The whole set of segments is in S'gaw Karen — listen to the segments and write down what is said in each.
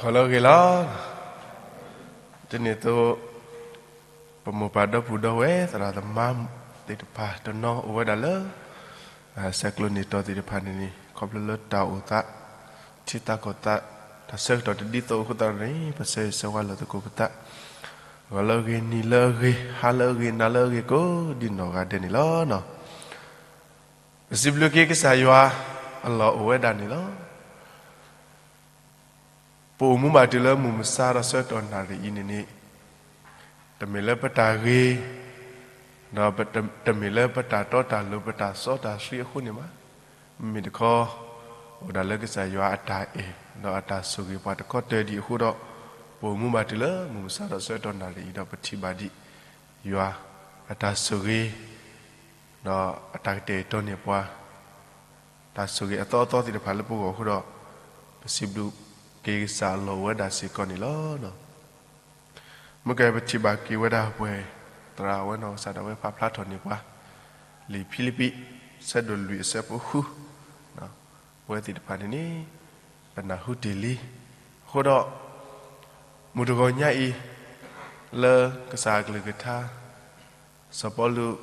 ခီလၢအဂ့ၤလီၤ. တနံၤအံၤ ပမိၢ်ပၢ်ဒီပုၢ်ဒီဝဲၢ် သရၣ်သမါသ့ၣ်တဖၣ်တနီၤအိၣ်ဝဲဒၣ်လၢ ဆဲးကျိးန့ၢ်တီၢ်သ့ၣ်တဖၣ်န့ၣ်န့ၣ် ခီဖျိလၢတၢ်အိၣ်သး ထံသးကီၢ်သး တၢ်ဆၢကတီၢ်တဒ်သိးအဃိသတးန့ၣ် ပဆၢဂ့ၤဆၢဝါလိာ်သကိးပသး ဂီၤလၢအဂ့ၤ နံၤလၢအဂ့ၤ ဟါလၢအဂ့ၤ နၤလၢအဂ့ၤ ကိးဒ်နီၢ်ဂၤဒဲးန့ၣ်လီၤ. ပစံးဘျုးက့ၤကစၢ်ယွၤအလီၢ်အိၣ်ဝဲဒၣ်န့ၣ်လီၤ. ပအိၣ်မူဘၣ်တုၤလၢမုၢ်မဆါဒီးဆၢကတီၢ်နၣ်ရံၣ်အံၤန့ၣ်န့ၣ် တမ့ၢ်လၢပတၢ်ဂ့ၤ ဒီးတမ့ၢ်လၢပတၢ်တီတၢ်လိၤ ပတၢ်စီတၢ်ဆှံအဃိန့ၣ်ဘၣ်. မ့မ့ၢ်တခီ အိၣ်ဒၣ်လၢကစၢ်ယွၤအတၢ်အဲၣ် ဒီးအတၢ်ဆိၣ်ဂ့ၤပှၤတခီတၢၤဒံးအဃိဒီး ပအိၣ်မူဘၣ်တုၤလၢမုၢ်မဆါဒီးဆၢကတီၢ်နၣ်ရံၣ်အံၤဒီး ပထံၣ်ဘၣ်ဒံး ယွၤအတၢ်ဆိၣ်ဂ့ၤ ဒီးအတၢ်ကတဲာ်ကတီၤန့ၢ်ပှၤ တၢ်ဆိၣ်ဂ့ၤအသီအသီသ့ၣ်တဖၣ်လၢပဂီၢ်အဃိဒီး ပစံးဘျုးက့ၤကစၢ်အလီၢ်အိၣ်ဝဲဒၣ်စ့ၢ်ကီးန့ၣ်လီၤ. မ့ၢ်ကဲပထံၣ်ဘၣ်က့ၤဝဲဒၣ်ပှဲၤ သရၣ်ဝဲနီၢ်ကစၢ်ဒၣ်ဝဲပာ်ဖျါထီၣ်န့ၢ်ပှၤ လံာ်ဖံလံးပံး ဆၢဒိၣ်လွံၢ်အဆၢဖိဃု ပဝဲသ့ၣ်တဖၣ်န့ၣ်န့ၣ် ပနၢ်ဟူတ့ၢ်လံ. အဃိဒီး မုၢ်တဂီၤညါအံၤ လၢကစၢ်အကလုၢ်ကထါ စီၤပီလူး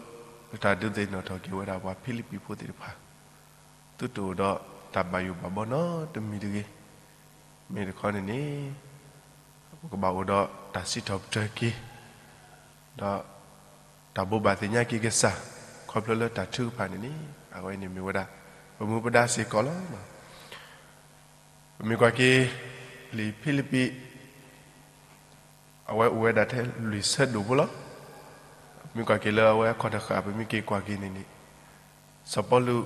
တၢ်ဒုးသ့ၣ်နီၣ်ထီၣ်က့ၤဝဲဒၣ်ပှၤဖံလံးပံးဖိသ့ၣ်တဖၣ် သုတအိၣ်ဒီးတၢ်ဘၣ်ယိၣ်ဘၣ်ဘီနီတမံၤတဂ့ၤ. မ့ၢ်တခီန့ၣ်န့ၣ် ပကဘၣ်အိၣ်ဒီးတၢ်စံးထီၣ်ပတြၢၤက့ၤ ဒီးတၢ်ဘိးဘၣ်သ့ၣ်ညါက့ၤကစၢ် ခီဖျိလၢတၢ်ထုကဖၣ်န့ၣ်န့ၣ် အဝဲန့ၣ်မ့ၢ်ဝဲဒၣ် ပမူပဒါစ့ၢ်ကီးလီၤ. ပမ့ၢ်ကွၢ်က့ၤ လံာ်ဖံလံးပံး အဝဲအိၣ်ဝဲဒၣ်ထဲလွံၢ်ဆၢဒိၣ်ဖိလီၤ. ပမ့ၢ်ကွၢ်က့ၤလၢအဝဲအခီၣ်တဃာ် ပမ့ၢ်က့ၤကွၢ်က့ၤန့ၣ်န့ၣ် စီၤပီလူး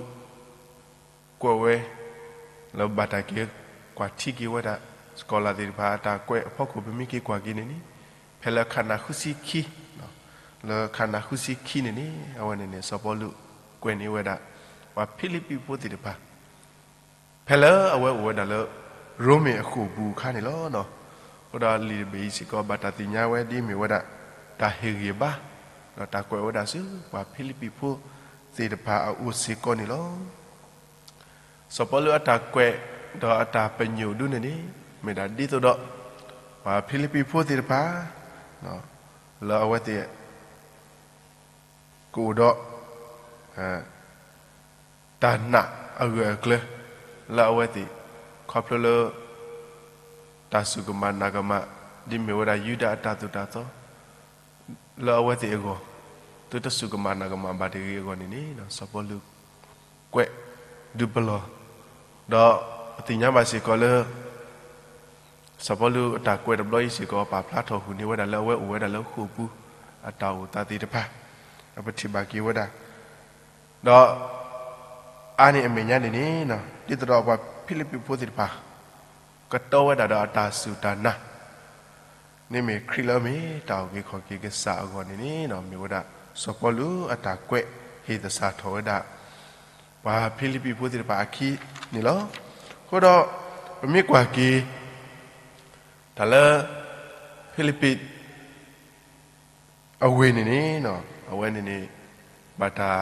ကွဲးဝဲ လၢဘၣ်တၢ်က့ၤကွၢ်ထံက့ၤဝဲဒၣ် စကီၤလၢ်သ့ၣ်တဖၣ်အတၢ်ကွဲးအဖီခိၣ် ပမ့ၢ်က့ၤကွၢ်က့ၤန့ၣ်န့ၣ် ဖဲလၢခါနၢ်ဃုဆံခံ လၢခါနၢ်ဃုဆံခံန့ၣ်န့ၣ် အဝဲန့ၣ်န့ၣ် စီၤပီလူး ကွဲးန့ၢ်ဝဲဒၣ် ပှၤဖံလံးပံးဖိသ့ၣ်တဖၣ် ဖဲလၢအဝဲအိၣ်ဝဲဒၣ်လၢ ရိမ့ၤအဃိာ်ပူၤအခါန့ၣ်လီၤ. အဃိဒီးလံာ်တဘ့ၣ်အံၤစ့ၢ်ကီး ဘၣ်တၢ်သ့ၣ်ညါဝဲဒ်မ့ၢ်ဝဲဒၣ် တၢ်ဟ့ၣ်ဂံၢ်ဘါ ဒီးတၢ်ကွဲးဝဲဒၣ်ဆူ ပှၤဖံလံးပံးဖိသ့ၣ်တဖၣ်အအိၣ်စ့ၢ်ကီးန့ၣ်လီၤ. စီၤပီလူးအတၢ်ကွဲး ဒီးအတၢ်ပညိၣ်ဒုန့ၣ်န့ၣ် မ့ၢ်ဒၣ်ဒ်သိးဒီး ပှၤဖံလံးပံးဖိသ့ၣ်တဖၣ် လၢအဝဲသ့ၣ် ကအိၣ်ဒီး တၢ်နာ်အဂၢၢ်အကျၢၤ လၢအဝဲသ့ၣ် ခီဖျိလၢ တၢ်စူၢ်ကမၣ်နာ်ကမၣ် ဒ်မ့ၢ်ဝဲဒၣ်ယူဒၤအတၢ်သိၣ်တၢ်သီ လၢအဝဲသ့ၣ်အဂီၢ် သုတစူၢ်ကမၣ်နာ်ကမၣ်ဘၣ်တဂ့ၤအဂီၢ်န့ၣ်န့ၣ် စီၤပီလူး ကွဲးဒုးပလီၢ် ဒီးပသ့ၣ်ညါဘၣ်စ့ၢ်ကီးလၢ စီၤပီလူးအတၢ်ကွဲးတဘျီအံၤစ့ၢ်ကီး ပာ်ဖျါထီၣ်ဃုာ်န့ၢ်ဝဲဒၣ်လၢအဝဲအိၣ်ဝဲဒၣ်လၢဃိာ်ပူၤ အတၢ်အိၣ်သးသ့ၣ်တဖၣ် ပထံၣ်ဘၣ်က့ၤဝဲဒၣ် ဒီး အါန့ၢ်အမဲာ်ညါန့ၣ်န့ၣ် ဒ်သိးဒီးပှၤဖံလံးပံးဖိသ့ၣ်တဖၣ် ကတီဝဲဒၣ်ဒီးအတၢ်စူၢ်တၢ်နာ် မ့မ့ၢ်ခရံာ်လၢအမ့ၢ်တၢ်အုၣ်က့ၤခီၣ်က့ၤကစၢ်အဂီၢ်န့ၣ်န့ၣ် မ့ၢ်ဝဲဒၣ် စီၤပီလူးအတၢ်ကွဲးဟ့ၣ်သဆၣ်ထီၣ်ဝဲဒၣ် ပှၤဖံလံးပံးဖိသ့ၣ်တဖၣ်အခံန့ၣ်လီၤ. အဃိဒီး ပမ့ၢ်ကွၢ်က့ၤ တၢ်လၢ ဖံလံးပံး အဝ့ၢ်န့ၣ်န့ၣ် အဝဲန့ၣ်န့ၣ် ဘၣ်တၢ်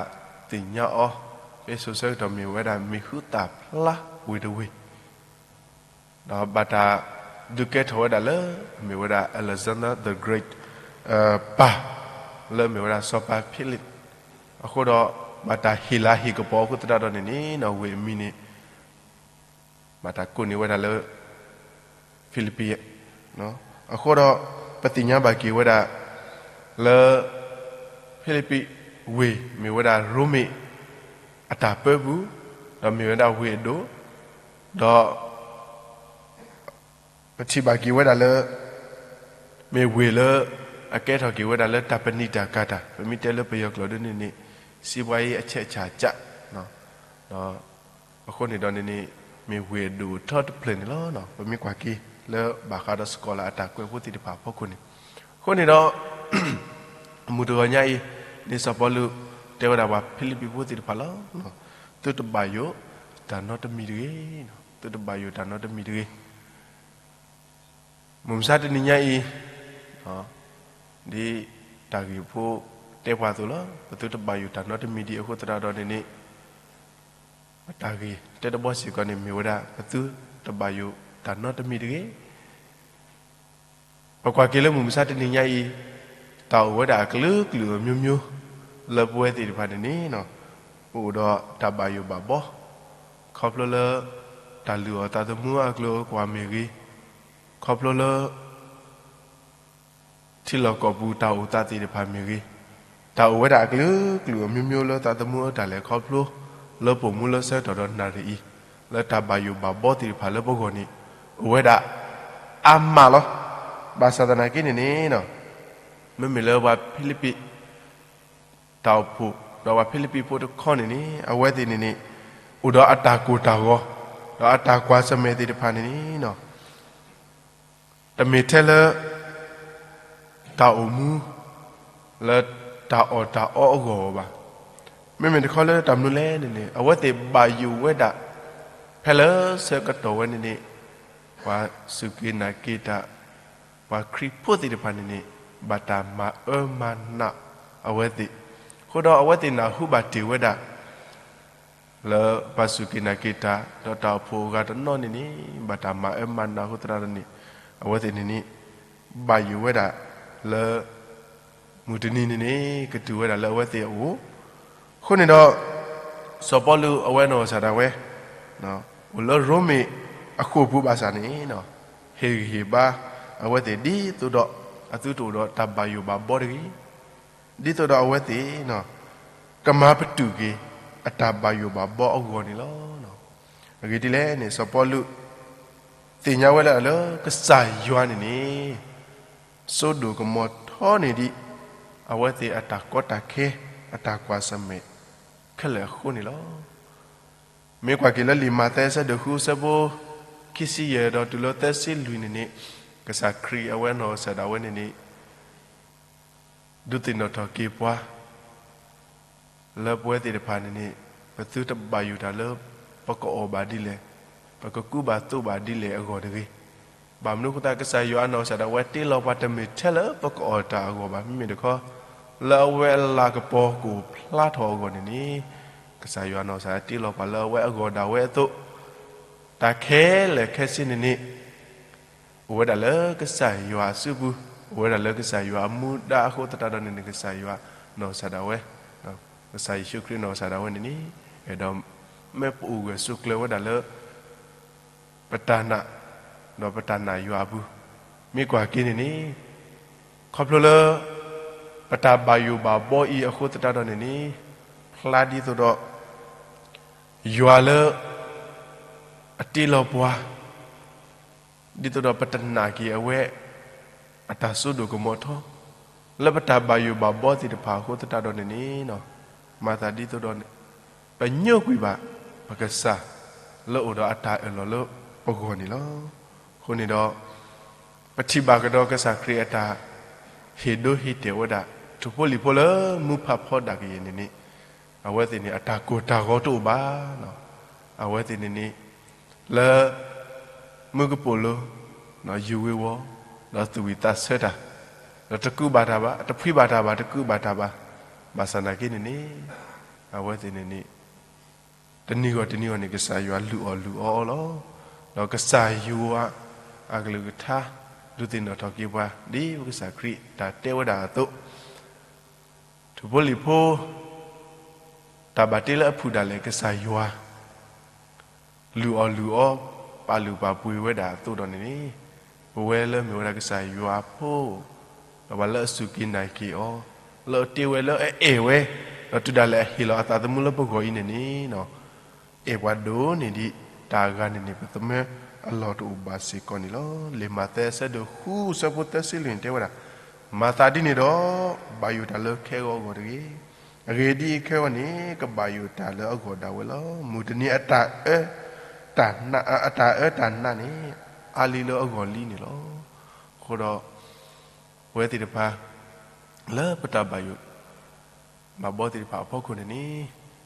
သ့ၣ်ညါအီၤ ဖဲစိၤဆၢကတီၢ်မ့ၢ်ဝဲဒၣ်မံၤဟူသၣ်ဖျါဝ့ၢ်တဝ့ၢ် ဒီးဘၣ်တၢ်ဒုးကဲထီၣ်ဝဲဒၣ်လၢ မ့ၢ်ဝဲဒၣ် Alexander the Great ပၢ် လၢမ့ၢ်ဝဲဒၣ်စီၤပၤဖံလံး အဃိဒီး ဘၣ်တၢ်ဟ့ၣ်လၤဟ့ၣ်ကပီၤအဃိသတးဒီးန့ၣ်န့ၣ် ဝ့ၢ်အမံၤန့ၣ် ဘၣ်တၢ်ကိးန့ၢ်ဝဲဒၣ်လၢ ဖံလံးပံး အဃိဒီး ပသ့ၣ်ညါဘၣ်က့ၤဝဲဒၣ် လၢ ဖံလံးပံးဝ့ၢ် မ့ၢ်ဝဲဒၣ်ရိမ့ၤ အတၢ်ပၢပူၤ ဒီးမ့ၢ်ဝဲဒၣ်ဝ့ၢ်အဒိၣ် ဒီး ပထံၣ်ဘၣ်က့ၤဝဲဒၣ်လၢ မ့ၢ်ဝ့ၢ်လၢ အကဲထီၣ်က့ၤဝဲဒၣ်လၢတၢ်ပနံာ်တၢ်ကၤတၢ် ပမ့ၢ်တဲလၢပယီၤကျိာ်ဒ်န့ၣ်န့ၣ် စီးပွားရေးအချက်အချာကျ ဒီး အဃိန့ၣ်ဒီးန့ၣ်န့ၣ် မ့ၢ်ဝ့ၢ်အဒိၣ်အထီတဖျၢၣ်န့ၣ်လီၤ. ပမ့ၢ်ကွၢ်က့ၤ လၢဘၣ်ဃးဒီး scholar အတၢ်ကွဲးဖိသ့ၣ်တဖၣ်အဖီခိၣ်န့ၣ် အဃိန့ၣ်ဒီး မုၢ်တဂီၤညါအံၤ န့ၣ်စီၤပီလူး တဲဝဲဒၣ်ပှၤဖံလံးပံးဖိသ့ၣ်တဖၣ်လီၤ. သုတဘၣ်ယိၣ်တၢ်နီတမံၤတဂ့ၤ, သုတဘၣ်ယိၣ်တၢ်နီတမံၤတဂ့ၤ. မုၢ်မဆါတနံၤညါအံၤ ဒ်တၢ်ဂ့ၢ်ဖိတဲပှၤအသိးလီၤ. ပသုတဘၣ်ယိၣ်တၢ်နီတမံၤဒံးအဃိသတးဒီးန့ၣ်န့ၣ် ပတၢ်ဂ့ၢ်တၢတဘီစ့ၢ်ကီးန့ၣ်မ့ၢ်ဝဲဒၣ် ပသုတဘၣ်ယိၣ်တၢ်နီတမံၤတဂ့ၤ. ပကွၢ်က့ၤလၢမုၢ်မဆါတနံၤညါအံၤ, တၢ်အိၣ်ဝဲဒၣ်အကလုာ်ကလုာ်အမျိုးမျိုး လၢပဝဲသ့ၣ်တဖၣ်န့ၣ်န့ၣ်, အိၣ်ဒီးတၢ်ဘၣ်ယိၣ်ဘၣ်ဘီ, ခီဖျိလၢ တၢ်လုၢ်အီၣ်သးသမူအကျိၤအကွာ်မ့ၢ်ဂ့ၤ, ခီဖျိလၢ ထံလီၢ်ကီၢ်ပူၤတၢ်အိၣ်သးသ့ၣ်တဖၣ်မ့ၢ်ဂ့ၤ, တၢ်အိၣ်ဝဲဒၣ်အကလုာ်ကလုာ်အမျိုးမျိုးလၢသးသမူအတၢ်လဲၤခီဖျိ လၢပိာ်မူလၢဆၢကတီၢ်ဒီးနၣ်ရံၣ်အံၤ, လၢတၢ်ဘၣ်ယိၣ်ဘၣ်ဘီသ့ၣ်တဖၣ်လၢပဂီၢ်န့ၣ်, အိၣ်ဝဲဒၣ်အါမးလီၤ. ဘၣ်ဆၣ်သနာ်က့န့ၣ်န့ၣ်, မ့မ့ၢ်လၢပှၤဖံလံးပံး တၢ်အိၣ်ဖှိၣ် ဒီးပှၤဖံလံးပံးဖိတခီန့ၣ်န့ၣ် အဝဲသ့ၣ်န့ၣ်န့ၣ် အိၣ်ဒီးအတၢ်ကိၢ်တၢ်ဂီၤ ဒီးအတၢ်ကွၢ်ဆၢၣ်မဲာ်သ့ၣ်တဖၣ်န့ၣ်န့ၣ်, တမ့ၢ်ထဲလၢ တၢ်အိၣ်မူ လၢတၢ်အီၣ်တၢ်အီအဂီၢ်ဘၣ်. မ့မ့ၢ်တခီလၢတၢ်မနုၤလဲၣ်န့ၣ်န့ၣ် အဝဲသ့ၣ်ဘၣ်ယိၣ်ဝဲဒၣ် ဖဲလၢဆၢကတီၢ်ဝဲန့ၣ်န့ၣ်, ပှၤစူၢ်က့ၤနာ်က့ၤတၢ်, ပှၤခရံာ်ဖိသ့ၣ်တဖၣ်န့ၣ်န့ၣ် ဘၣ်တၢ်မၤအၢမၤနးအဝဲသ့ၣ်, အဃိဒီးအဝဲသ့ၣ်နၢ်ဟူဘၣ်တ့ၢ်ဝဲဒၣ် လၢပှၤစူၢ်က့ၤနာ်က့ၤတၢ် ဒီးတၢ်အိၣ်ဖှိၣ်အဂၤတနီၤန့ၣ်န့ၣ် ဘၣ်တၢ်မၤအၢမၤနးအဃိသတးဒီးန့ၣ်, အဝဲသ့ၣ်န့ၣ်န့ၣ် ဘၣ်ယိၣ်ဝဲဒၣ်လၢ မုၢ်တနံၤန့ၣ်န့ၣ် ကတုၤဝဲဒၣ်လၢအဝဲသ့ၣ်အအိၣ်, အဃိန့ၣ်ဒီး စီၤပီလူးအဝဲနီၢ်ကစၢ်ဒၣ်ဝဲ အိၣ်လၢရိမ့ၤအဃိာ်ပူၤဘၣ်ဆၣ်န့ၣ်, ဟ့ၣ်ဂံၢ်ဟ့ၣ်ဘါအဝဲသ့ၣ်ဒ်သိးဒီး အသုတအိၣ်ဒီးတၢ်ဘၣ်ယိၣ်ဘၣ်ဘီတဂ့ၤ, ဒ်သိးဒီးအဝဲသ့ၣ် ကမၤပတုာ်က့ၤ အတၢ်ဘၣ်ယိၣ်ဘၣ်ဘီအဂီၢ်န့ၣ်လီၤ. အဂ့ၢ်ဒ်လဲၣ်န့ၣ် စီၤပီလူး သ့ၣ်ညါဝဲဒၣ်လၢကစၢ်ယွၤန့ၣ်န့ၣ် စိဒိၣ်ကမီၤထီန့ၢ်ဒံး အဝဲသ့ၣ်အတၢ်ကီတၢ်ခဲ အတၢ်ကွၢ်ဆၢၣ်မဲာ်ခဲလၢာ်အဃိန့ၣ်လီၤ. မ့ၢ်ကွၢ်က့ၤလၢလံာ်မးသဲအဆၢဒိၣ်ဃုအဆၢဖိ ခံဆံယဲၢ်ဒီးတုၤလၢသၢဆံလွံၢ်န့ၣ်န့ၣ်, ကစၢ်ခရံာ်အဝဲနီၢ်ကစၢ်ဒၣ်ဝဲန့ၣ်န့ၣ် ဒုးသ့ၣ်နီၣ်ထီၣ်က့ၤပှၤ လၢပဝဲသ့ၣ်တဖၣ်န့ၣ်န့ၣ် ပသုတဘၣ်ယိၣ်တၢ်လၢ ပကအီၣ်ဘၣ်ဒ်လဲၣ်, ပကကူဘၣ်သိးဘၣ်ဒ်လဲၣ်အဂီၢ်တဂ့ၤ. ဘၣ်မနုၤအဃိသတး ကစၢ်ယွၤအနီၢ်ကစၢ်ဒၣ်ဝဲတ့လီၤပှၤတမ့ၢ်ထဲလၢပကအီၣ်တၢ်အဂီၢ်ဘၣ်. မ့မ့ၢ်တခီ လၢအဝဲအလၤကပီၤကအိၣ်ဖျါထီၣ်အဂီၢ်န့ၣ်န့ၣ်, ကစၢ်ယွၤအနီၢ်ကစၢ်ဒၣ်တ့လီၤပှၤလၢအဝဲအဂီၢ်ဒၣ်ဝဲအသိး, တၢ်ခဲလၢာ်ခဲဆ့န့ၣ်န့ၣ် အိၣ်ဝဲဒၣ်လၢကစၢ်ယွၤအစုပူၤ, အိၣ်ဝဲဒၣ်လၢကစၢ်ယွၤအမူဒါအဃိသတးဒီးန့ၣ်န့ၣ် ကစၢ်ယွၤနီၢ်ကစၢ်ဒၣ်ဝဲ, ကစၢ်ယ့ၣ်ၡူးခရံာ်နီၢ်ကစၢ်ဒၣ်ဝဲန့ၣ်န့ၣ်, အဲၣ်ဒိးမ့ၢ်ပအိၣ်ဂၢၢ်ဆိးကျၢၤဝဲဒၣ်လၢ ပတၢ်နာ်, ဒီးပတၢ်နာ်ယွၤအပူၤ, မ့ၢ်ကွၢ်က့ၤန့ၣ်န့ၣ်, ခီဖျိလၢ ပတၢ်ဘၣ်ယိၣ်ဘၣ်ဘီအံၤအဃိသတးဒီးန့ၣ်န့ၣ်, ဖျါဒ်သိးဒီး ယွၤလၢ အတ့လီၤပှၤ ဒ်သိးဒီးပတနာ်က့ၤအဝဲ အတၢ်စိဒိၣ်ကမီၤထီ, လၢပတၢ်ဘၣ်ယိၣ်ဘၣ်ဘီသ့ၣ်တဖၣ်အဃိသတးဒီးန့ၣ်န့ၣ်, မၤသးဒ်သိးဒီး ပညိကွံာ်ဘၣ် ပကစၢ် လၢအိၣ်ဒီးအတၢ်အၢၣ်လီၤလၢပဂီၢ်န့ၣ်လီၤ. အဃိန့ၣ်ဒီး ပထံၣ်ဘၣ်ကဒီးကစၢ်ခရံာ်အတၢ် ဟ့ၣ်ဒိဟ့ၣ်တဲာ်ဝဲဒၣ် ထိၣ်ဖိလံၣ်ဖိလၢမူဖးဖီဒၣ်ကယဲၢ်န့ၣ်န့ၣ်, အဝဲသ့ၣ်န့ၣ် အတၢ်ကိၢ်တၢ်ဂီၤတအိၣ်ဘၣ်. အဝဲသ့ၣ်န့ၣ်န့ၣ် လၢ မူကပိာ်လိၤ ယုၢ်ဝ့ၤဝီၤ ဒီးသူၣ်ဝံၣ်သးဆၢတၢ်, ဒီးတကူးဘၣ်တၢ်ဘၣ်, တဖှံဘၣ်တၢ်ဘၣ်, တကူးဘၣ်တၢ်ဘၣ်, ဘၣ်ဆၣ်နာ်က့န့ၣ်န့ၣ် အဝဲသ့ၣ်န့ၣ်န့ၣ် တနံၤဂီၢ်တနံၤဂီၢ်န့ၣ် ကစၢ်ယွၤလုၢ်အီၣ်လုၢ်အီအီၤလီၤ. ဒီးကစၢ်ယွၤ အကလုၢ်ကထါ ဒုးသ့ၣ်နီၣ်ထီၣ်က့ၤပှၤ ဒ်ပကစၢ်ခရံာ်တၢ်တဲဝဲဒၣ်အသိး ထိၣ်ဖိလံၣ်ဖိ တၢ်ဘၣ်တ့လၢအဖုၣ်ဒၣ်လဲာ် ကစၢ်ယွၤ လုၢ်အီၣ်လုၢ်အီ ပာ်လုၢ်ပာ်ပှ့ၤဝဲဒၣ်အသိးဒီးန့ၣ်န့ၣ်, ပဝဲလၢမ့ၢ်ဝဲဒၣ်ကစၢ်ယွၤအဖိ ဒီးပှၤလၢအစူၢ်က့ၤနာ်က့ၤအီၤ, လၢအတ့ဝဲလၢအအဲၣ်ဝဲ, ဒီးတုၤဒၣ်လဲာ်အဟ့ၣ်လီၤအသးသမူလၢပဂီၢ်အံၤန့ၣ်န့ၣ် အဲၣ်ပှၤဒိၣ်န့ၢ်ဒံးတၢ်အဂၤန့ၣ်န့ၣ် ပသမၢအလီၢ်တအိၣ်ဘၣ်စ့ၢ်ကီးန့ၣ်လီၤ. လံာ်မးသဲအဆၢဒိၣ်ဃုအဆၢဖိသၢဆံလွံၢ်န့ၣ်တဲဝဲဒၣ်, မၤသးဒ်န့ၣ်ဒီး ဘၣ်ယိၣ်တၢ်လၢခဲဂီၤအဂီၢ်တဂ့ၤ. အဂ့ၢ်ဒ်အံၤ, ခဲဂီၤန့ၣ် ကဘၣ်ယိၣ်တၢ်လၢအဂီၢ်ဒၣ်ဝဲလီၤ. မုၢ်တနံၤအတၢ်အၢ တၢ်နး, အတၢ်အၢတၢ်နးန့ၣ် အါလံလၢအဂီၢ်လံန့ၣ်လီၤ. အဃိဒီး ပဝဲသ့ၣ်တဖၣ် လၢပတၢ်ဘၣ်ယိၣ် ဘၣ်ဘီသ့ၣ်တဖၣ်အဖီခိၣ်န့ၣ်န့ၣ်,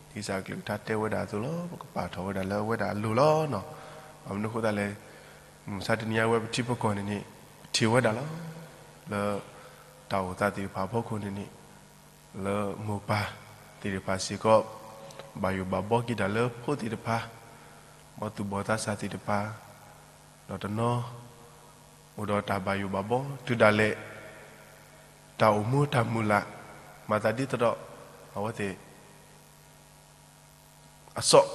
ဒ်ကစၢ်အကလုၢ်ကထါတဲဝဲဒၣ်အသိးလီၤ. ပကပာ်ထီၣ်ဝဲဒၣ်လၢအဝဲဒၣ်အလိၤလီၤ. ဘၣ်မနုၤအဃိသတးလဲၣ်, မုၢ်မဆါတနံၤညါဝဲပထံပကီၢ်န့ၣ်န့ၣ် ပထံၣ်ဝဲဒၣ်လီၤ. လၢ တၢ်အိၣ်သးသ့ၣ်တဖၣ်အဖီခိၣ်န့ၣ်န့ၣ်, လၢမိၢ်ပၢ်သ့ၣ်တဖၣ်စ့ၢ်ကီး ဘၣ်ယိၣ်ဘၣ်ဘီက့ၤတၢ်လၢဖိသ့ၣ်တဖၣ်, ဘီသူၣ်ဘီၣ်သးစၢ်သ့ၣ်တဖၣ်, ဒီးတနီၤ အိၣ်ဒီးတၢ်ဘၣ်ယိၣ်ဘၣ်ဘီ တုၤဒၣ်လဲာ် တၢ်အိၣ်မူတၢ်မုၢ်လၢ် မၤသးဒ်သိးဒီး အဝဲသ့ၣ် အစီး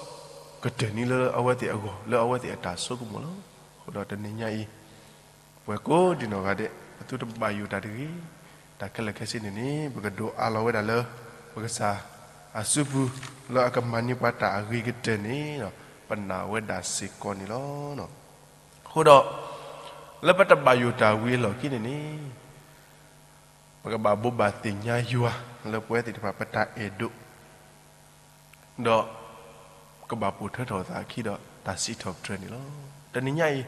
ကတၢၢ်န့ၣ်လၢအဝဲသ့ၣ်အဂီၢ် လၢအဝဲသ့ၣ်အတၢ်ဆိကမိၣ်လီၤ. အဃိဒီးတနံၤညါအံၤ ပှၤကိးဒံနီၢ်ဂၤဒဲး ပသုတဘၣ်ယိၣ်တၢ်တဂ့ၤ, တၢ်ခဲလၢာ်ခဲဆ့န့ၣ်န့ၣ် ပကဒိးအးလီၤဝဲဒၣ်လၢ ပကစၢ်အစုပူၤ လၢအကမၤန့ၢ်ပှၤတၢ်အဂ့ၤကတၢၢ်န့ၣ် ပနာ်ဝဲဒၣ်စ့ၢ်ကီးန့ၣ်လီၤ. အဃိဒီး လၢပတဘၣ်ယိၣ်တၢ်ဝံၤအလီၢ်ခံန့ၣ်န့ၣ် ပကဘၣ်ဘိးဘၣ်သ့ၣ်ညါယွၤလၢပဝဲသ့ၣ်တဖၣ်ပတၢ်အဲၣ်ဒိး ဒီး ကဘၣ်ပိာ်ထွဲထီၣ်အသးအခံဒီးတၢ်စံးထီၣ်ပတြၢၤန့ၣ်လီၤ. တနံၤညါအံၤ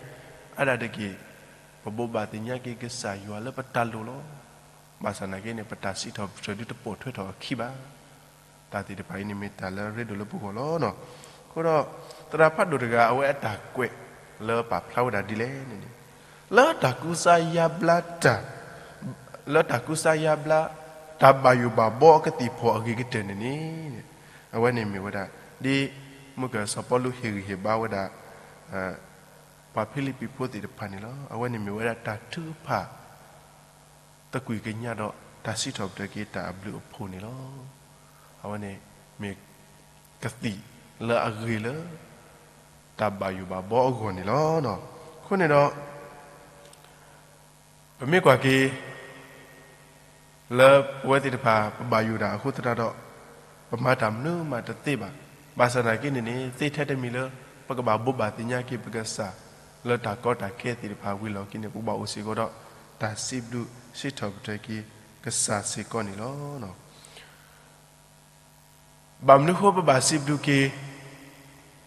အါဒၣ်တက့ၢ် ပဘိးဘၣ်သ့ၣ်ညါက့ၤကစၢ်ယွၤလၢပတၢ်လိၣ်လီၤ. ဘၣ်ဆၣ်နာ်က့န့ၣ် ပတၢ်စံးထီၣ်ပတြၢၤဒုတပိာ်ထွဲထီၣ်အခံဘၣ်. တၢ်သ့ၣ်တဖၣ်အံၤန့ၣ်မ့ၢ်တၢ်လၢအရ့ဒိၣ်လၢပဂီၢ်လီၤ. အဃိဒီး သရၣ်ဖးဒိၣ်တဂၤအဝဲအတၢ်ကွဲးလၢပာ်ဖျါဝဲဒၣ်ဒ်လဲၣ်န့ၣ်န့ၣ် လၢတၢ်ကူစါယါဘျါတၢ် လၢတၢ်ကူစါယါဘျါ တၢ်ဘၣ်ယိၣ်ဘၣ်ဘီအကသ့ၣ်ဖီၣ်အဂ့ၤကတၢၢ်န့ၣ်န့ၣ် အဝဲန့ၣ်မ့ၢ်ဝဲဒၣ် ဒ်မုၢ်ကစီၤပီလူးဟ့ၣ်ဂံၢ်ဟ့ၣ်ဘါဝဲဒၣ် ပှၤဖံလံးပံးဖိသ့ၣ်တဖၣ်န့ၣ်လီၤ. အဝဲန့ၣ်မ့ၢ်ဝဲဒၣ်တၢ်ထုကဖၣ် သကွံာ်ကညးဒီးတၢ်စံးထီၣ်ပတြၢၤက့ၤတၢ်အဘျုးအဖှိၣ်န့ၣ်လီၤ. အဝဲန့ၣ်မ့ၢ်ကသံၣ်လၢအဂ့ၤလၢ တၢ်ဘၣ်ယိၣ်ဘၣ်ဘီအဂီၢ်န့ၣ်လီၤ. အဃိန့ၣ်ဒီး ပမ့ၢ်ကွၢ်က့ၤ လၢပဝဲသ့ၣ်တဖၣ် ပဘၣ်ယိၣ်တၢ်အဃိသတးဒီး ပမၤတၢ်မနုၤမးတသ့ဘၣ်. ဘၣ်ဆၣ်သနာ်က့န့ၣ်န့ၣ် သ့ထဲတမံၤလၢ ပကဘၣ်ဘိးဘၣ်သ့ၣ်ညါက့ၤပကစၢ် လၢတၢ်ကီတၢ်ခဲသ့ၣ်တဖၣ်ဝံၤအလီၢ်ခံန့ၣ် ပကဘၣ်အိၣ်စ့ၢ်ကီးဒီး တၢ်စံးဘျုးစံးထီၣ်ပတြၢၤက့ၤကစၢ်စ့ၢ်ကီးန့ၣ်လီၤ. ဘၣ်မနုၤဃိပဘၣ်စံးဘျုးက့ၤ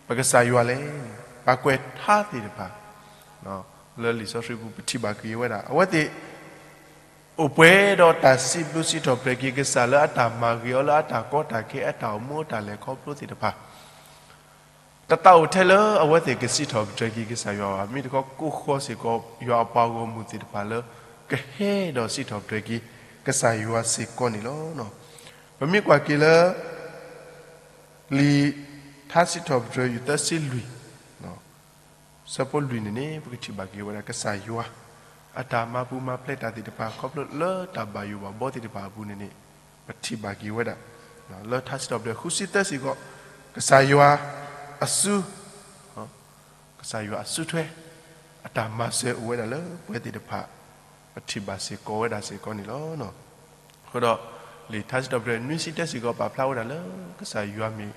ပကစၢ်ယွၤလဲၣ်န့ၣ် ပှၤကွဲးထါသ့ၣ်တဖၣ် လၢလံာ်စီဆှံပူၤ ပထံၣ်ဘၣ်က့ၤဝဲဒၣ် အဝဲသ့ၣ် အိၣ်ပှဲၤဒီးတၢ်စံးဘျုးစံးထီၣ်ပတြၢၤက့ၤကစၢ်လၢအတၢ်မၤဂ့ၤအီၤ လၢအတၢ်ကီတၢ်ခဲ အတၢ်အိၣ်မူအတၢ်လဲၤခီဖျိသ့ၣ်တဖၣ် တသးအိၣ်ထဲလၢအဝဲသ့ၣ်ကစံးထီၣ်ပတြၢၤက့ၤကစၢ်ယွၤဘၣ်. မ့ၢ်တခီ ကိးဃီၤစ့ၢ်ကီး ယွၤအပှၤဂီၢ်မုၢ်သ့ၣ်တဖၣ်လၢ ကဟဲဒီးစံးထီၣ်ပတြၢၤက့ၤ ကစၢ်ယွၤစ့ၢ်ကီးန့ၣ်လီၤ. ပမ့ၢ်ကွၢ်က့ၤလၢ လံာ်ထါစံးထီၣ်ပတြၢၤ ယူၢ်သၢဆံလွံၢ် ဆၢဖိလွံၢ်န့ၣ်န့ၣ် ပကထံၣ်ဘၣ်က့ၤဝဲဒၣ်ကစၢ်ယွၤ အတၢ်မၤပူၤမၤဖျဲးတၢ်သ့ၣ်တဖၣ် ခီဖျိလၢတၢ်ဘၣ်ယိၣ်ဘၣ်ဘီသ့ၣ်တဖၣ်အပူၤန့ၣ်န့ၣ် ပထံၣ်ဘၣ်က့ၤဝဲဒၣ် လၢထါစံးထီၣ်ပတြၢၤ ဃုဆံသၢစ့ၢ်ကီး ကစၢ်ယွၤအစု ကစၢ်ယွၤအစုထွဲ အတၢ်မၤစၢၤအိၣ်ဝဲဒၣ်လၢပဝဲသ့ၣ်တဖၣ် ပထံၣ်ဘၣ်စ့ၢ်ကီးဝဲဒၣ်စ့ၢ်ကီးန့ၣ်လီၤ. အဃိဒီး လံာ်ထါစံးထီၣ်ပတြၢၤ နွံဆံတၢစ့ၢ်ကီး ပာ်ဖျါဝဲဒၣ်လၢ ကစၢ်ယွၤမ့ၢ်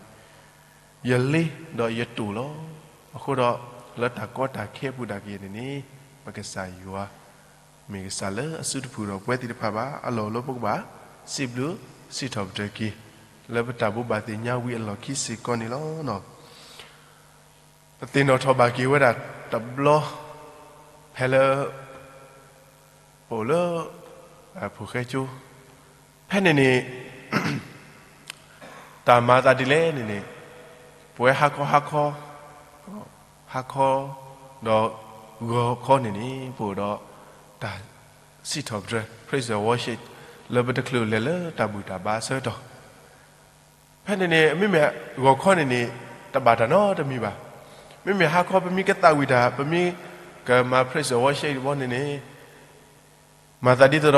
ယလ့ဒီးယတိာ်လီၤ. အဃိဒီး လၢတၢ်ကီတၢ်ခဲအပူၤဒၣ်က့ၤန့ၣ်န့ၣ် ပကစၢ်ယွၤ မ့ၢ်ကစၢ်လၢအစုတဖုၣ်ဒီးပဝဲသ့ၣ်တဖၣ်ဘၣ်. အလီၢ်လၢပကဘၣ် စံးဘျုး စံးထီၣ်ပတြၢၤက့ၤ လၢပတၢ်ဘိးဘၣ်သ့ၣ်ညါဝံၤအလီၢ်ခံစ့ၢ်ကီးန့ၣ်လီၤ. ပသ့ၣ်နီၣ်ထီၣ်ဘၣ်က့ၤဝဲဒၣ်တဘျီ ဖဲလၢ ပအိၣ်လၢ ဖိၣ်ဃဲကၠိ ဖဲန့ၣ်န့ၣ် တၢ်မၤသးဒ်လဲၣ်န့ၣ်န့ၣ် ပဝဲဟါခီဟါခီ ဟါခီ ဒီးဂီၤခီန့ၣ်န့ၣ် ပအိၣ်ဒီး တၢ်စံးထီၣ်ပတြၢၤ praise and worship လၢပတချုးလဲၤလၢတၢ်ဘူၣ်တၢ်ဘါအဆၢကတီၢ် ဖဲန့ၣ်န့ၣ် မ့မ့ၢ်ဂီၤခီန့ၣ်န့ၣ် တဘၣ်တၢ်နီတမံၤဘၣ်. မ့မ့ၢ်ဟါခီပမ့ၢ်ကသးဝံၣ်တၢ် ပမ့ၢ်ကမၤ praise and worship တဘျီန့ၣ်န့ၣ် မၤသးဒ်သိးဒီး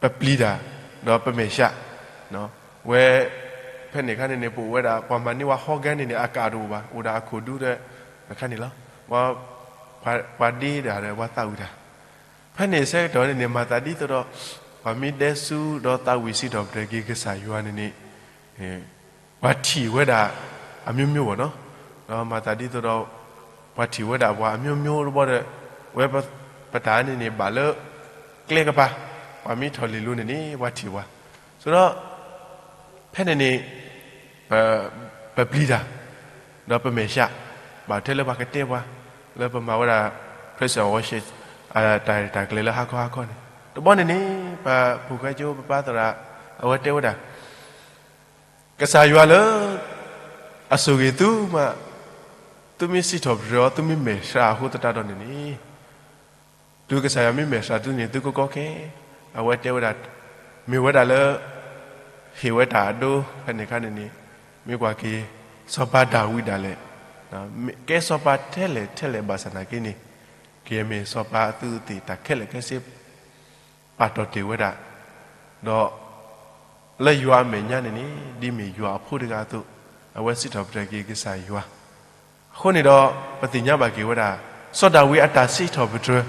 ပပျံၤတၢ် ဒီးပမဲာ်ဆှး ဝဲ ဖဲန့ၣ်ခါန့ၣ်န့ၣ် ပအိၣ်ဝဲဒၣ် ပှၤမၤန့ၢ်ဝဲ ဟီၣ်ဂဲန့ၣ်န့ၣ် အကးတအိၣ်ဘၣ် အိၣ်ဒၣ်အခိၣ်ဒူဒီး အခါန့ၣ်လီၤ. ပှၤဒ့တၢ်ဒီး ပှၤသးဝံၣ်တၢ် ဖဲန့ၣ်အဆၢကတီၢ်န့ၣ်န့ၣ် မၤသးဒ်သိးဒီး ပှၤမ့ၢ်ဒဲဆူဒီးသးဝံၣ်စံးထီၣ်ပတြၢၤက့ၤကစၢ်ယွၤန့ၣ်န့ၣ် ပှၤထံၣ်ဝဲဒၣ် အမျိုးမျိုး ဘၣ်နီၤ, ဒီးမၤသးဒ်သိးဒီး ပှၤထံၣ်ဝဲဒၣ်ပှၤအမျိုးမျိုးတဘျီဒီး ဝဲပတၢ်န့ၣ်န့ၣ် ဘၣ်လၢ ကျဲကပၤ ပှၤမ့ၢ်ထီၣ်လံာ်လိၤန့ၣ်န့ၣ် ပှၤထံၣ်ပှၤ, ဆိုတော့ ဖဲန့ၣ်န့ၣ် ပပျံၤတၢ် ဒီးပမဲာ်ဆှး ဘၣ်ထဲလၢပှၤကတဲပှၤ လၢပမၤဝဲဒၣ် praise and worship တၢ်ရဲၣ်တၢ်ကျဲၤလၢဟါခီဟါခီန့ၣ်, တဘျီန့ၣ်န့ၣ် ပဖိၣ်ဃဲကၠိပပၢ်သရၣ် အဝဲတဲဝဲဒၣ် ကစၢ်ယွၤလၢ အဆိၣ်ဂ့ၤသုမး, သုမ့ၢ်စံးထီၣ်ပတြၢၤအီၤ သုမ့ၢ်မဲာ်ဆှးအဃိသတးဒီးန့ၣ်န့ၣ် တုၤကစၢ်ယွၤမ့ၢ်မဲာ်ဆှးသုန့ၣ် သုကကီခဲ, အဝဲတဲဝဲဒၣ် မ့ၢ်ဝဲဒၣ်လၢ ဟ့ၣ်ဝဲတၢ်အဒိ ဖဲန့ၣ်ခါန့ၣ်န့ၣ် မ့ၢ်ကွၢ်က့ၤ စီၤပၤဒၤဝံးဒၣ်လဲာ် ကဲစီၤပၤထဲလဲၣ်ထဲလဲၣ်ဘၣ်ဆၣ်နာ်က့န့ၣ် ကမ့ၢ်စီၤပၤအသူးအသ့ၣ်တၢ်ခဲလၢာ်ခဲဆ့ ပာ်တီၢ်တ့ၢ်ဝဲဒၣ်, ဒီးလၢယွၤအမဲာ်ညါန့ၣ်န့ၣ် ဒ်မ့ၢ်ယွၤအဖိတဂၤအသိး အဝဲစံးထီၣ်ပတြၢၤက့ၤကစၢ်ယွၤ. အဃိန့ၣ်ဒီး ပသ့ၣ်ညါဘၣ်က့ၤဝဲဒၣ် စီၤဒၤဝံးအတၢ်စံးထီၣ်ပတြၢၤ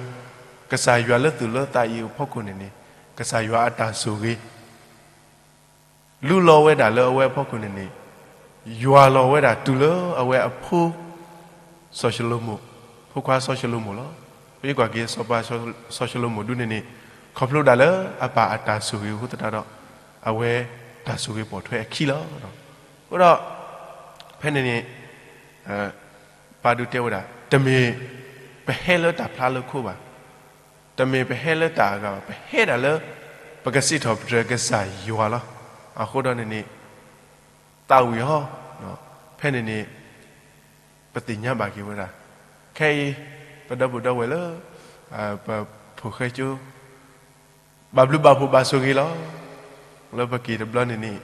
ကစၢ်ယွၤလၢသူၣ်လၢသးအံၤအဖီခိၣ်န့ၣ်န့ၣ် ကစၢ်ယွၤအတၢ်ဆိၣ်ဂ့ၤ လူလီၤဝဲဒၣ်လၢအဝဲအဖီခိၣ်န့ၣ်န့ၣ် ယွၤလီၤဝဲဒၣ်တုၤလၢအဝဲအဖိ စီၤၡလိၤမိၣ်, ဖိခွါစီၤၡလိၤမိၣ်လီၤ. ပမ့ၢ်ကွၢ်က့ၤစီၤပၤစီၤၡလိၤမိၣ်ဒုန့ၣ်န့ၣ် ခီဖျိဒၣ်လၢအပၢ်အတၢ်ဆိၣ်ဂ့ၤအဃိသတးဒီး အဝဲတၢ်ဆိၣ်ဂ့ၤပိာ်ထွဲအခံလီၤ. အဃိဒီး ဖဲန့ၣ်န့ၣ် ပၢ်ဒုတဲဝဲဒၣ် တမ့ၢ်ပဟဲလၢတၢ်ဖျါလၢခိဘၣ်, တမ့ၢ်ပဟဲလၢတၢ်အဂၤဘၣ်, ပဟဲဒၣ်လၢ ပကစံးထီၣ်ပတြၢၤကစၢ်ယွၤလီၤ. အဃိဒီးန့ၣ်န့ၣ် သးဝံၣ်ဟီ, ဖဲန့ၣ်န့ၣ် ပသ့ၣ်ညါဘၣ်က့ၤဝဲဒၣ် ခဲအံၤ ပဒီပုၢ်ဒီဝဲၢ်လၢ ပဖိၣ်ဃဲကၠိ ဘၣ်ဘျုးဘၣ်ဖှိၣ်ဘၣ်ဆိၣ်ဂ့ၤလီၤ. လၢပက့ၤတဘျီန့ၣ်န့ၣ်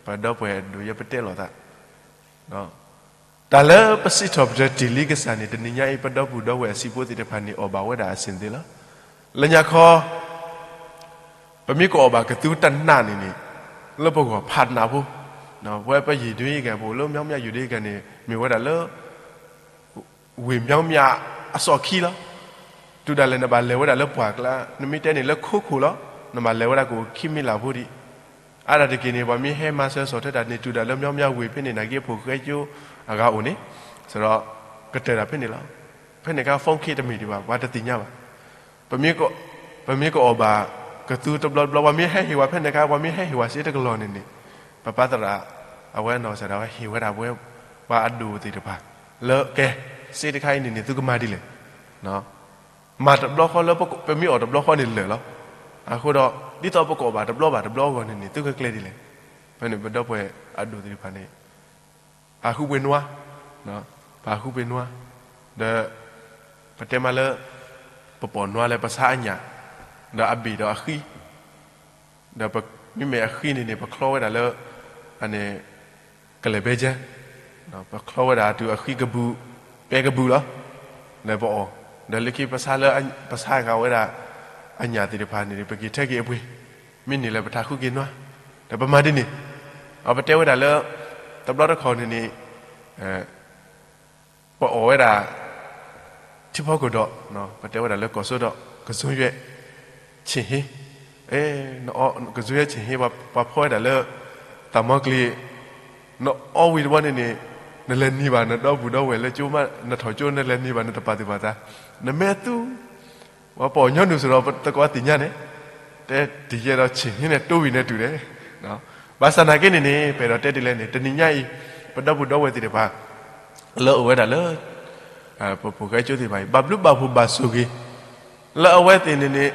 ပဒီပုၢ်ဝဲၢ်အဒိၣ်ယဲပတဲလိာ်သး တၢ်လၢပစံးထီၣ်ပတြၢၤတ့ၢ်လံကစၢ်န့ၣ် တနံၤညါအံၤ ပဒီပုၢ်ဒီဝဲၢ်အစုဖိသ့ၣ်တဖၣ်န့ၣ် အီၣ်ဘၣ်ဝဲဒၣ်အဆ့ၣ်သ့လီၤ. လၢညါခီ ပမ့ၢ်ကအီၣ်ဘၣ်ကသူတနးန့ၣ်န့ၣ် လၢပဂီၢ်ဖးနးဖိ, ဝဲပယံာ်ဒွံဂၤ ပအိၣ်လၢ မြောင်းမြ ယိၤဒ့ဂၤန့ၣ် မ့ၢ်ဝဲဒၣ်လၢ ဝ့ၢ်မြောင်းမြအစီၣ်ခံလီၤ. တုၤဒၣ်လဲာ်နဘၣ်လဲၤဝဲဒၣ်လၢပှၢ်ကျါ နမ့ၢ်တဲန့ၣ်လၢခိခိၣ်လီၤ. နဘၣ်လဲၤဝဲဒၣ်ကအိၣ်ခံမံလၢ်ဖိဒံး. အါဒၣ်တက့ၢ်န့ၣ် ပှၤမ့ၢ်ဟဲမၤစၢၤဆီၣ်ထွဲတၢ်န့ၣ် တုၤဒၣ်လၢမြောင်းမြဝ့ၢ်ဖဲန့ၣ် နာ်က့ဖိၣ်ဃဲကၠိအဂၤအိၣ်န့ၣ်, စဒီး ကတၢၢ်တၢ်ဖဲန့ၣ်လီၤ. ဖဲန့ၣ်အခါ phone ခ့တမ့ၢ်ဒံးဘၣ် ပှၤတသ့ၣ်ညါဘၣ်. ပမ့ၢ်ကအီၣ်ဘၣ်ကသူတဘျီတဘျီ ပှၤမ့ၢ်ဟဲဟ့ၣ်ဝဲဖဲန့ၣ်အခါ ပှၤမ့ၢ်ဟဲဟ့ၣ်ဝဲစ့တကလီၢ်န့ၣ်န့ၣ် ပပၢ်သရၣ် အဝဲနီၢ်ကစၢ်ဒၣ်ဝဲဟ့ၣ်ဝဲဒၣ်ပဝဲ ပှၤအဒိၣ်သ့ၣ်တဖၣ် လၢကဲ စ့တခါအံၤန့ၣ်န့ၣ် သုကမၤဒ်လဲၣ်. မၤတဘျီဃီလၢပမ့ၢ်အီၣ်တဘျီဃီန့ၣ်လၢာ်လီၤ. အဃိဒီး ဒ်သိးပကအီၣ်ဘၣ်တဘျီဘၣ်တဘျီအဂီၢ်န့ၣ်န့ၣ် သုကကျဲဒ်လဲၣ်. ဖဲန့ၣ်ပဒီပုၢ်ဝဲၢ်အဒိၣ်သ့ၣ်တဖၣ်န့ၣ် ပာ်ဃုာ်ပှ့ၤနွါ, ပာ်ဃုာ်ပှ့ၤနွါ, ဒီး ပတဲမးလၢ ပပိာ်နွါလၢပဆါအညၣ်, ဒီးအဘ့ၣ်ဒီးအဃံ, ဒီးမ့မ့ၢ်အဃံန့ၣ်န့ၣ် ပချီဝဲဒၣ်လၢ အန့ၣ် ကလဲၤဘဲကၠၢ, ပချီဝဲဒၣ်တုၤအဃံကဘူၣ်, ပဲကဘူၣ်လီၤ, လၢပအီၣ်, ဒီးလၢခံပဆါလၢ ပဆါဂာ်ဝဲဒၣ် အညၣ်သ့ၣ်တဖၣ်န့ၣ် ပက့ၤထၢက့ၤအပှ့ၤ, မ့ၢ်န့ၢ်လၢပထးဃုက့ၤနွါ, ဒီးပမၤဒ်န့ၣ်, အပတဲဝဲဒၣ်လၢ တဘျီတခီၣ်န့ၣ်န့ၣ် ပအီၣ်ဝဲဒၣ် ထံဖီခိၣ်ဒီး ပတဲဝဲဒၣ်လၢကီၢ်စိဒီး ကစိယွဲၣ် ဆ့ၣ်ဟ့, ကစိယွဲၣ်ဆ့ၣ်ဟ့ ပှၤဖီဝဲဒၣ်လၢ သးမီကျံၤ, နအီဝံၤတဘျီန့ၣ်န့ၣ် နလဲၤနံၤဘၣ်နဒီပုၢ်ဒီဝဲၢ်လၢကၠိမး နထီၣ်ကၠိ နလဲၤနံၤဘၣ်နတပာ်သူၣ်ပာ်သး, နမဲာ်သူ ပှၤပအီၣ်ညီနုၢ်စ့ၢ်ဒီး ပသကိးသ့ၣ်ညါန့ၣ်, တဲတယဲဒီးဆ့ၣ်ဟ့န့ၣ် တိဝံၤန့ၣ်တုၤဒဲး, ဘၣ်ဆၣ်နာ်က့န့ၣ်န့ၣ် ပအဲၣ်ဒိးတဲဒ်လဲၣ်န့ၣ် တနံၤညါအံၤ ပဒီပုၢ်ဒီဝဲၢ်သ့ၣ်တဖၣ် လၢအအိၣ်ဝဲဒၣ်လၢ ပဖိၣ်ဃဲကၠိသ့ၣ်တဖၣ်အံၤ ဘၣ်ဘျုးဘၣ်ဖှိၣ်ဘၣ်ဆိၣ်ဂ့ၤ, လၢအဝဲသ့ၣ်န့ၣ်န့ၣ်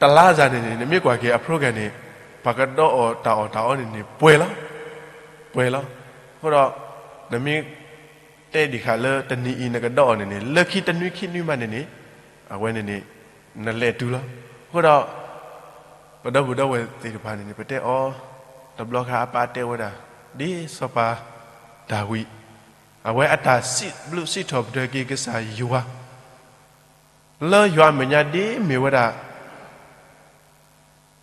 တလါစၢ်န့ၣ်န့ၣ် နမ့ၢ်ကွၢ်က့ၤအ program န့ၣ် ပှၤကဒီးအီၣ်တၢ်အီၣ်တၢ်အီန့ၣ်န့ၣ် ပှဲၤလီၤ, ပှဲၤလီၤ, အဃိဒီး နမ့ၢ် တဲဒံးဃာ်လၢတနံၤအံၤနကဒီးအီၣ်န့ၣ်န့ၣ် လၢခံတနွံခံနွံမးန့ၣ်န့ၣ် အဝဲန့ၣ်န့ၣ် နလဲၤတုၤလီၤ. အဃိဒီး ပဒီပုၢ်ဒီဝဲၢ်သ့ၣ်တဖၣ်န့ၣ်န့ၣ် ပတဲအီၤ တဘျီခါအပၢ်တဲဝဲဒၣ် ဒ်စီၤပၤဒၤဝံး အဝဲအတၢ်စံးဘျုးစံးထီၣ်ပတြၢၤက့ၤကစၢ်ယွၤ လၢယွၤအမဲာ်ညါဒ်မ့ၢ်ဝဲဒၣ်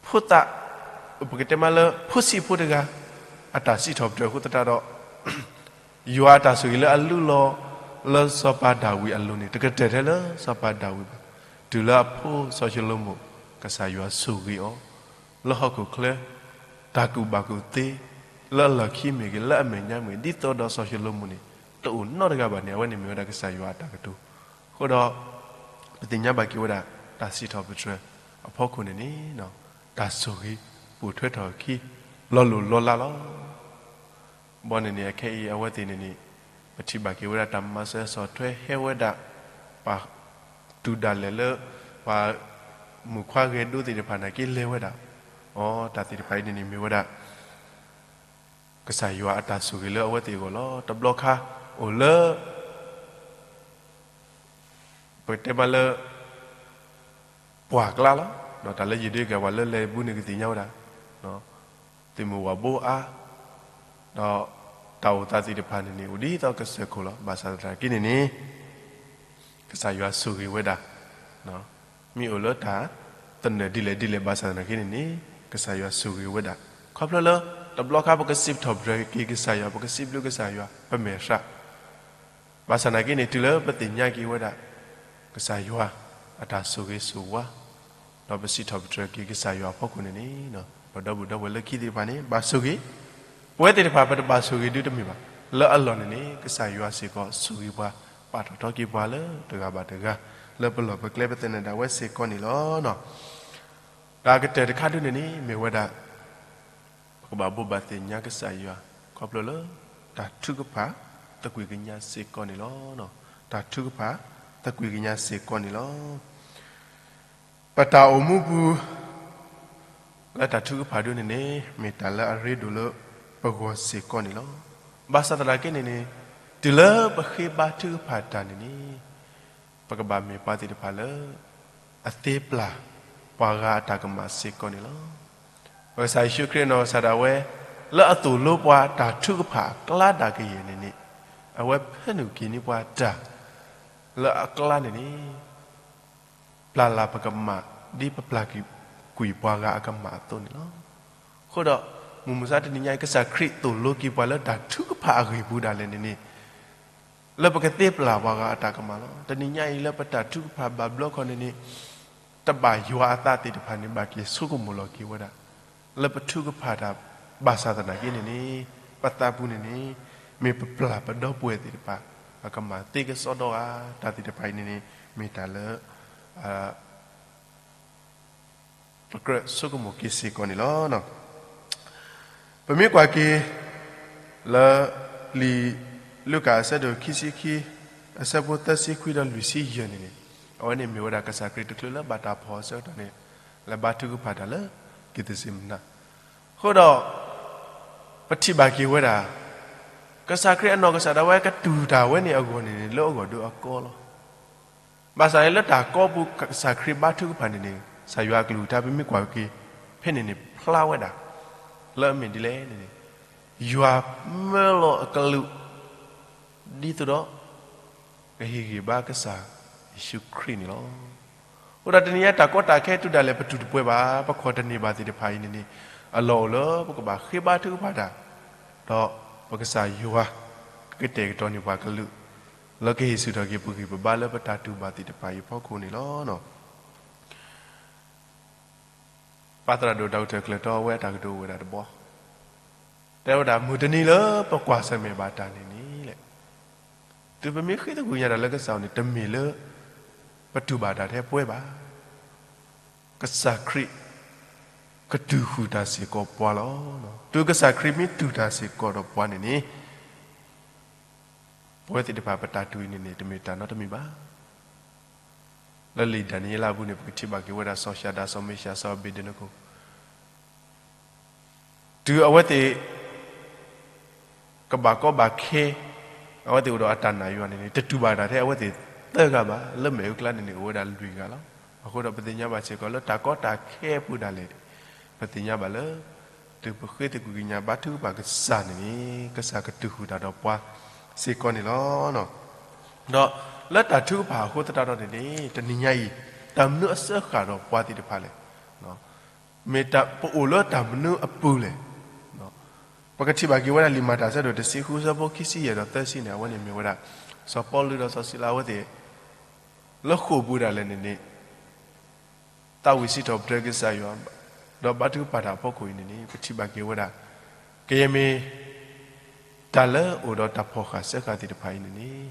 ဖိသၣ်, ပကတဲမးလၢ ဖိဆံးဖိတဂၤ အတၢ်စံးထီၣ်ပတြၢၤအဃိသတးဒီး ယွၤအတၢ်ဆိၣ်ဂ့ၤလၢအလုၢ်လီၤ လၢစီၤပၤဒၤဝံးအလိၤန့ၣ် တကတၢၢ်ထဲလၢစီၤပၤဒၤဝံးဘၣ်. တုၤလၢအဖိစီၤၡလိၤမိၣ် ကစၢ်ယွၤဆိၣ်ဂ့ၤအီၤ လၢဟီၣ်ခိၣ်ချၢ တၢ်ကူၣ်ဘၣ်ကူၣ်သ့ လၢအလီၢ်ခံမ့ၢ်ဂ့ၤ လၢအမဲာ်ညါမ့ၢ်ဂ့ၤ ဒ်သိးဒီးစီၤၡလိၤမိၣ်န့ၣ် တအိၣ်နီတဂၤဘၣ်န့ၣ် အဝဲန့ၣ်မ့ၢ်ဝဲဒၣ်ကစၢ်ယွၤအတၢ်ကတိၤ အဃိဒီး ပသ့ၣ်ညါဘၣ်က့ၤဝဲဒၣ် တၢ်စံးထီၣ်ပတြၢၤအဖီခိၣ်န့ၣ်န့ၣ် တၢ်ဆိၣ်ဂ့ၤပိာ်ထွဲထီၣ်အခံ လီၤလိၢ်လီၤလးလီၤ. ဘီန့ၣ်န့ၣ် အခဲအံၤအဝဲသ့ၣ်န့ၣ်န့ၣ် ပထံၣ်ဘၣ်က့ၤဝဲဒၣ်တၢ်မၤစၢၤဆီၣ်ထွဲဟဲဝဲဒၣ် ပှၤတုၤဒၣ်လဲာ်လၢ ပှၤမုၣ်ခွါဂဲၤဒိသ့ၣ်တဖၣ်န့ၣ်က့လဲၤဝဲဒၣ် အီ တၢ်သ့ၣ်တဖၣ်အံၤန့ၣ်န့ၣ်မ့ၢ်ဝဲဒၣ် ကစၢ်ယွၤအတၢ်ဆိၣ်ဂ့ၤလၢအဝဲသ့ၣ်အဂီၢ်လီၤ. တဘျီခါအိၣ်လၢ ပကတဲမးလၢ ပှၢ်ကျါလီၤ. ဒီးတၢ်လၢယဒုးကဲပှၤလၢလဲၤဘူးန့ၣ်ကသ့ၣ်ညါဝဲဒၣ် သုးမုၢ်ဝၣ်ဘိအါ ဒီးတၢ်အိၣ်သးသ့ၣ်တဖၣ်န့ၣ်န့ၣ် အိၣ်ဒ်သိးကစၢၢ်ခိၣ်လီၤ. ဘၣ်ဆၣ်သနာ်က့န့ၣ်န့ၣ် ကစၢ်ယွၤဆိၣ်ဂ့ၤဝဲဒၣ်, မ့ၢ်အိၣ်လၢတၢ်သနၢၣ်ဒ်လဲၣ်ဒ်လဲၣ်ဘၣ်ဆၣ်သနာ်က့န့ၣ်န့ၣ် ကစၢ်ယွၤဆိၣ်ဂ့ၤဝဲဒၣ်, ခီဖျိလၢ တဘျီခါပကစံးထီၣ်ပတြၢၤက့ၤကစၢ်ယွၤ ပကစံးဘျုးကစၢ်ယွၤ ပမဲာ်ဆှး ဘၣ်ဆၣ်သနာ်က့န့ၣ် တုၤလၢပသ့ၣ်ညါက့ၤဝဲဒၣ် ကစၢ်ယွၤ အတၢ်ဆိၣ်ဂ့ၤဆိၣ်ဝါ ဒီးပစံးထီၣ်ပတြၢၤက့ၤကစၢ်ယွၤအဖီခိၣ်န့ၣ်န့ၣ် ပဒီပုၢ်ဒီဝဲၢ်လၢခံသ့ၣ်တဖၣ်န့ၣ် ဘၣ်ဆိၣ်ဂ့ၤ, ပဝဲသ့ၣ်တဖၣ်ပတဘၣ်ဆိၣ်ဂ့ၤဒုတမ့ၢ်ဘၣ်, လၢအလီၢ်န့ၣ်န့ၣ် ကစၢ်ယွၤစ့ၢ်ကီးဆိၣ်ဂ့ၤပှၤ ပာ်ထီၣ်ထီက့ၤပှၤလၢတဂၤဘၣ်တဂၤ လၢပလီၢ်ပကျဲပသနၢၣ်ဒၣ်ဝဲစ့ၢ်ကီးန့ၣ်လီၤ. တၢ်ကတၢၢ်တခါဒုန့ၣ်န့ၣ် မ့ၢ်ဝဲဒၣ် ပကဘၣ်ဘိးဘၣ်သ့ၣ်ညါကစၢ်ယွၤ ခီဖျိလၢ တၢ်ထုကဖၣ်သကွံာ်ကညးစ့ၢ်ကီးန့ၣ်လီၤ. တၢ်ထုကဖၣ်သကွံာ်ကညးစ့ၢ်ကီးန့ၣ်လီၤ. ပတၢ်အိၣ်မူပူၤ လၢတၢ်ထုကဖၣ်ဒုန့ၣ်န့ၣ် မ့ၢ်တၢ်လၢအရ့ဒိၣ်လၢပဂီၢ်စ့ၢ်ကီးန့ၣ်လီၤ. ဘၣ်ဆၣ်သနာ်က့န့ၣ်န့ၣ် တုၤလၢပဃ့ဘါထုကဖၣ်တၢ်န့ၣ်န့ၣ် ပကဘၣ်မ့ၢ်ပှၤသ့ၣ်တဖၣ်လၢ အသ့ပျၢ်ပှၤဂၤအတၢ်ကမၣ်စ့ၢ်ကီးန့ၣ်လီၤ. ပကစၢ်ယ့ၣ်ၡူးခရံာ်အနီၢ်ကစၢ်ဒၣ်ဝဲ လၢအသိၣ်လိပှၤတၢ်ထုကဖၣ်အကျါတၢ်ကယဲၢ်န့ၣ်န့ၣ် အဝဲဖၢနုာ်က့ၤန့ၢ်ပှၤတၢ် လၢအကျါန့ၣ်န့ၣ် ပျၢ်လၢ်ပကမၣ် ဒ်ပပျၢ်ကွံာ်ပှၤဂၤအကမၣ်အသိးန့ၣ်လီၤ. အဃိဒီး မုၢ်မဆါတနံၤညါအံၤ ကစၢ်ခရံာ်သိၣ်လိက့ၤပှၤလၢတၢ်ထုကဖၣ်အဂ့ၢ်ပူၤဒၣ်လဲာ်န့ၣ်န့ၣ် လၢပကသ့ပျၢ်ပှၤဂၤအတၢ်ကမၣ်လီၤ. တနံၤညါအံၤလၢပတၢ်ထုကဖၣ်ဘၣ်ဘျီခီန့ၣ်န့ၣ် တဘၣ်ယွၤအသးသ့ၣ်တဖၣ်န့ၣ် ဘၣ်က့ၤဆိကမိၣ်လီၤက့ၤဝဲဒၣ် လၢပထုကဖၣ်တၢ်ဘၣ်ဆၣ်သနာ်က့န့ၣ်န့ၣ် ပသးပူၤန့ၣ်န့ၣ် မ့ၢ်ပပျၢ်ပဒီပုၢ်ဝဲၢ်သ့ၣ်တဖၣ် အကမၣ်သ့ကစီဒီဧါ တၢ်သ့ၣ်တဖၣ်အံၤန့ၣ်န့ၣ် မ့ၢ်တၢ်လၢ ပကြၢးဆိကမိၣ်က့ၤစ့ၢ်ကီးန့ၣ်လီၤ. ပမ့ၢ်ကွၢ်က့ၤ လၢ လံာ်လူၤကၣ်အဆၢဒိၣ်ခံဆံခံ အဆၢဖိသၢဆံခွံဒီးလွံၢ်ဆံယဲၢ်န့ၣ်န့ၣ် အဝဲန့ၣ်မ့ၢ်ဝဲဒၣ်ကစၢ်ခရံာ်တချုးလၢဘၣ်တၢ်ဖီၣ်အဆၢကတီၢ်န့ၣ် လဲၤဘါထုကဖၣ်တၢ်လၢ က့ၤသစ့မနၤ အဃိဒီး ပထံၣ်ဘၣ်က့ၤဝဲဒၣ် ကစၢ်ခရံာ်အနီၢ်ကစၢ်ဒၣ်ဝဲကတူၢ်တၢ်ဝဲန့ၣ်အဂီၢ်န့ၣ်န့ၣ် လၢအဂီၢ်ဒုအကီလီၤ. ဘၣ်ဆၣ်န့ၣ်လၢတၢ်ကီပူၤကစၢ်ခရံာ်ဘါထုကဖၣ်န့ၣ်န့ၣ် ကစၢ်ယွၤအကလုၢ်ကထါ ပမ့ၢ်ကွၢ်က့ၤ ဖဲန့ၣ်န့ၣ် ဖျါဝဲဒၣ် လၢအမ့ၢ်ဒ်လဲၣ်န့ၣ်န့ၣ် ယွၤမၢလီၤအကလူး ဒ်သိးဒီး ကဟ့ၣ်ဂံၢ်ဘါကစၢ်ယ့ၣ်ၡူးခရံာ်န့ၣ်လီၤ. အဃိဒီးတနံၤညါတၢ်ကီတၢ်ခဲတုၤဒၣ်လဲာ်ပတူၢ်တပှဲၤဘၣ် ပခီၣ်တန့ၢ်ဘၣ်သ့ၣ်တဖၣ်အံၤန့ၣ်န့ၣ် အလီၢ်အိၣ်လၢပကဘၣ်ဃ့ဘါထုကဖၣ်တၢ် ဒီးပကစၢ်ယွၤ ကကတဲာ်ကတီၤန့ၢ်ပှၤကလုာ် လၢကဟ့ၣ်ဆူၣ်ထီၣ်က့ၤပဂံၢ်ပဘါလၢပတၢ်တူၢ်ဘၣ်သ့ၣ်တဖၣ်အံၤအဖီခိၣ်န့ၣ်လီၤ. ပၢ်သရၣ်ဒိၣ်ဒီကထၢၣ်ကျၢၢ်တီဝဲအတၢ်ကတိၤအိၣ်ဝဲဒၣ်တဘီ တဲဝဲဒၣ် မုၢ်တနံၤလၢပကွၢ်ဆၢၣ်မဲာ်ဘၣ်တၢ်န့ၣ်န့ၣ်လဲၣ်, တုၤပမ့ၢ်ဃ့သကွံာ်ညါတၢ်လၢကစၢ်အအိၣ်န့ၣ် တမ့ၢ်လၢ ပတူၢ်ဘၣ်တၢ်ထဲပှဲၤဘၣ်. ကစၢ်ခရံာ် ကတုၤဃုာ်တၢ်စ့ၢ်ကီးပှၤလီၤ. တုၤကစၢ်ခရံာ်မ့ၢ်တုၤတၢ်စ့ၢ်ကီးဒီးပှၤန့ၣ်န့ၣ် ပဝဲသ့ၣ်တဖၣ်ပတၢ်တူၢ်အံၤန့ၣ်န့ၣ် တမ့ၢ်တၢ်နီတမံၤဘၣ်. လၢလံာ်ဒၤနံးယ့လးအပူၤန့ၣ် ပကထံၣ်ဘၣ်က့ၤဝဲဒၣ်စီၤၡၤဒၤ စီၤမ့ၡး စီၤအဘ့းနကိၤ တုၤအဝဲသ့ၣ် ကဘၣ်ကီဘၣ်ခဲ အဝဲသ့ၣ်အိၣ်ဒီးအတၢ်နာ်ယွၤန့ၣ်န့ၣ် တတူၢ်ဘၣ်တၢ်ထဲအဝဲသ့ၣ်သၢဂၤဘၣ်. လၢမ့ၣ်အူကျါန့ၣ်န့ၣ် အိၣ်ဝဲဒၣ်လွံၢ်ဂၤလီၤ. အဃိဒီးပသ့ၣ်ညါဘၣ်စ့ၢ်ကီးလၢတၢ်ကီတၢ်ခဲအပူၤဒၣ်လဲာ် ပသ့ၣ်ညါဘၣ်လၢ တုၤပဃ့သကွံာ်ကညးဘါထုကဖၣ်ကစၢ်န့ၣ်န့ၣ် ကစၢ်ကတုၤဃုာ်တၢ်ဒီးပှၤစ့ၢ်ကီးန့ၣ်လီၤ. ဒီးလၢတၢ်ထုကဖၣ်အဃိသတးဒီးန့ၣ်န့ၣ် တနံၤညါအံၤ တၢ်မနုၤအစၢဃာ်ဒီးပှၤသ့ၣ်တဖၣ်လဲၣ်. မ့ၢ်ပအိၣ်လၢတၢ်မနုၤအပူၤလဲၣ်. ပကထံၣ်ဘၣ်က့ၤဝဲဒၣ်လံာ်မၤတၢ်အဆၢဒိၣ်တဆံဃု အဆၢဖိခံဆံယဲၢ်ဒီးသၢဆံန့ၣ် အဝဲန့ၣ်မ့ၢ်ဝဲဒၣ် စီၤပီလူးဒီးစီၤစံလၤအဝဲသ့ၣ် လၢဃိာ်ပူၤဒၣ်လဲာ်န့ၣ်န့ၣ် သးဝံၣ်စံးထီၣ်ပတြၢၤကစၢ်ယွၤ ဒီးဘါထုကဖၣ်တၢ်အဖီခိၣ်အံၤန့ၣ်န့ၣ် ပထံၣ်ဘၣ်က့ၤဝဲဒၣ် ကယဲၢ်မ့ၢ် တၢ်လၢအိၣ်ဒီးတၢ်ဖီၣ်ဃာ်စၢဃာ်သ့ၣ်တဖၣ်အံၤန့ၣ်န့ၣ်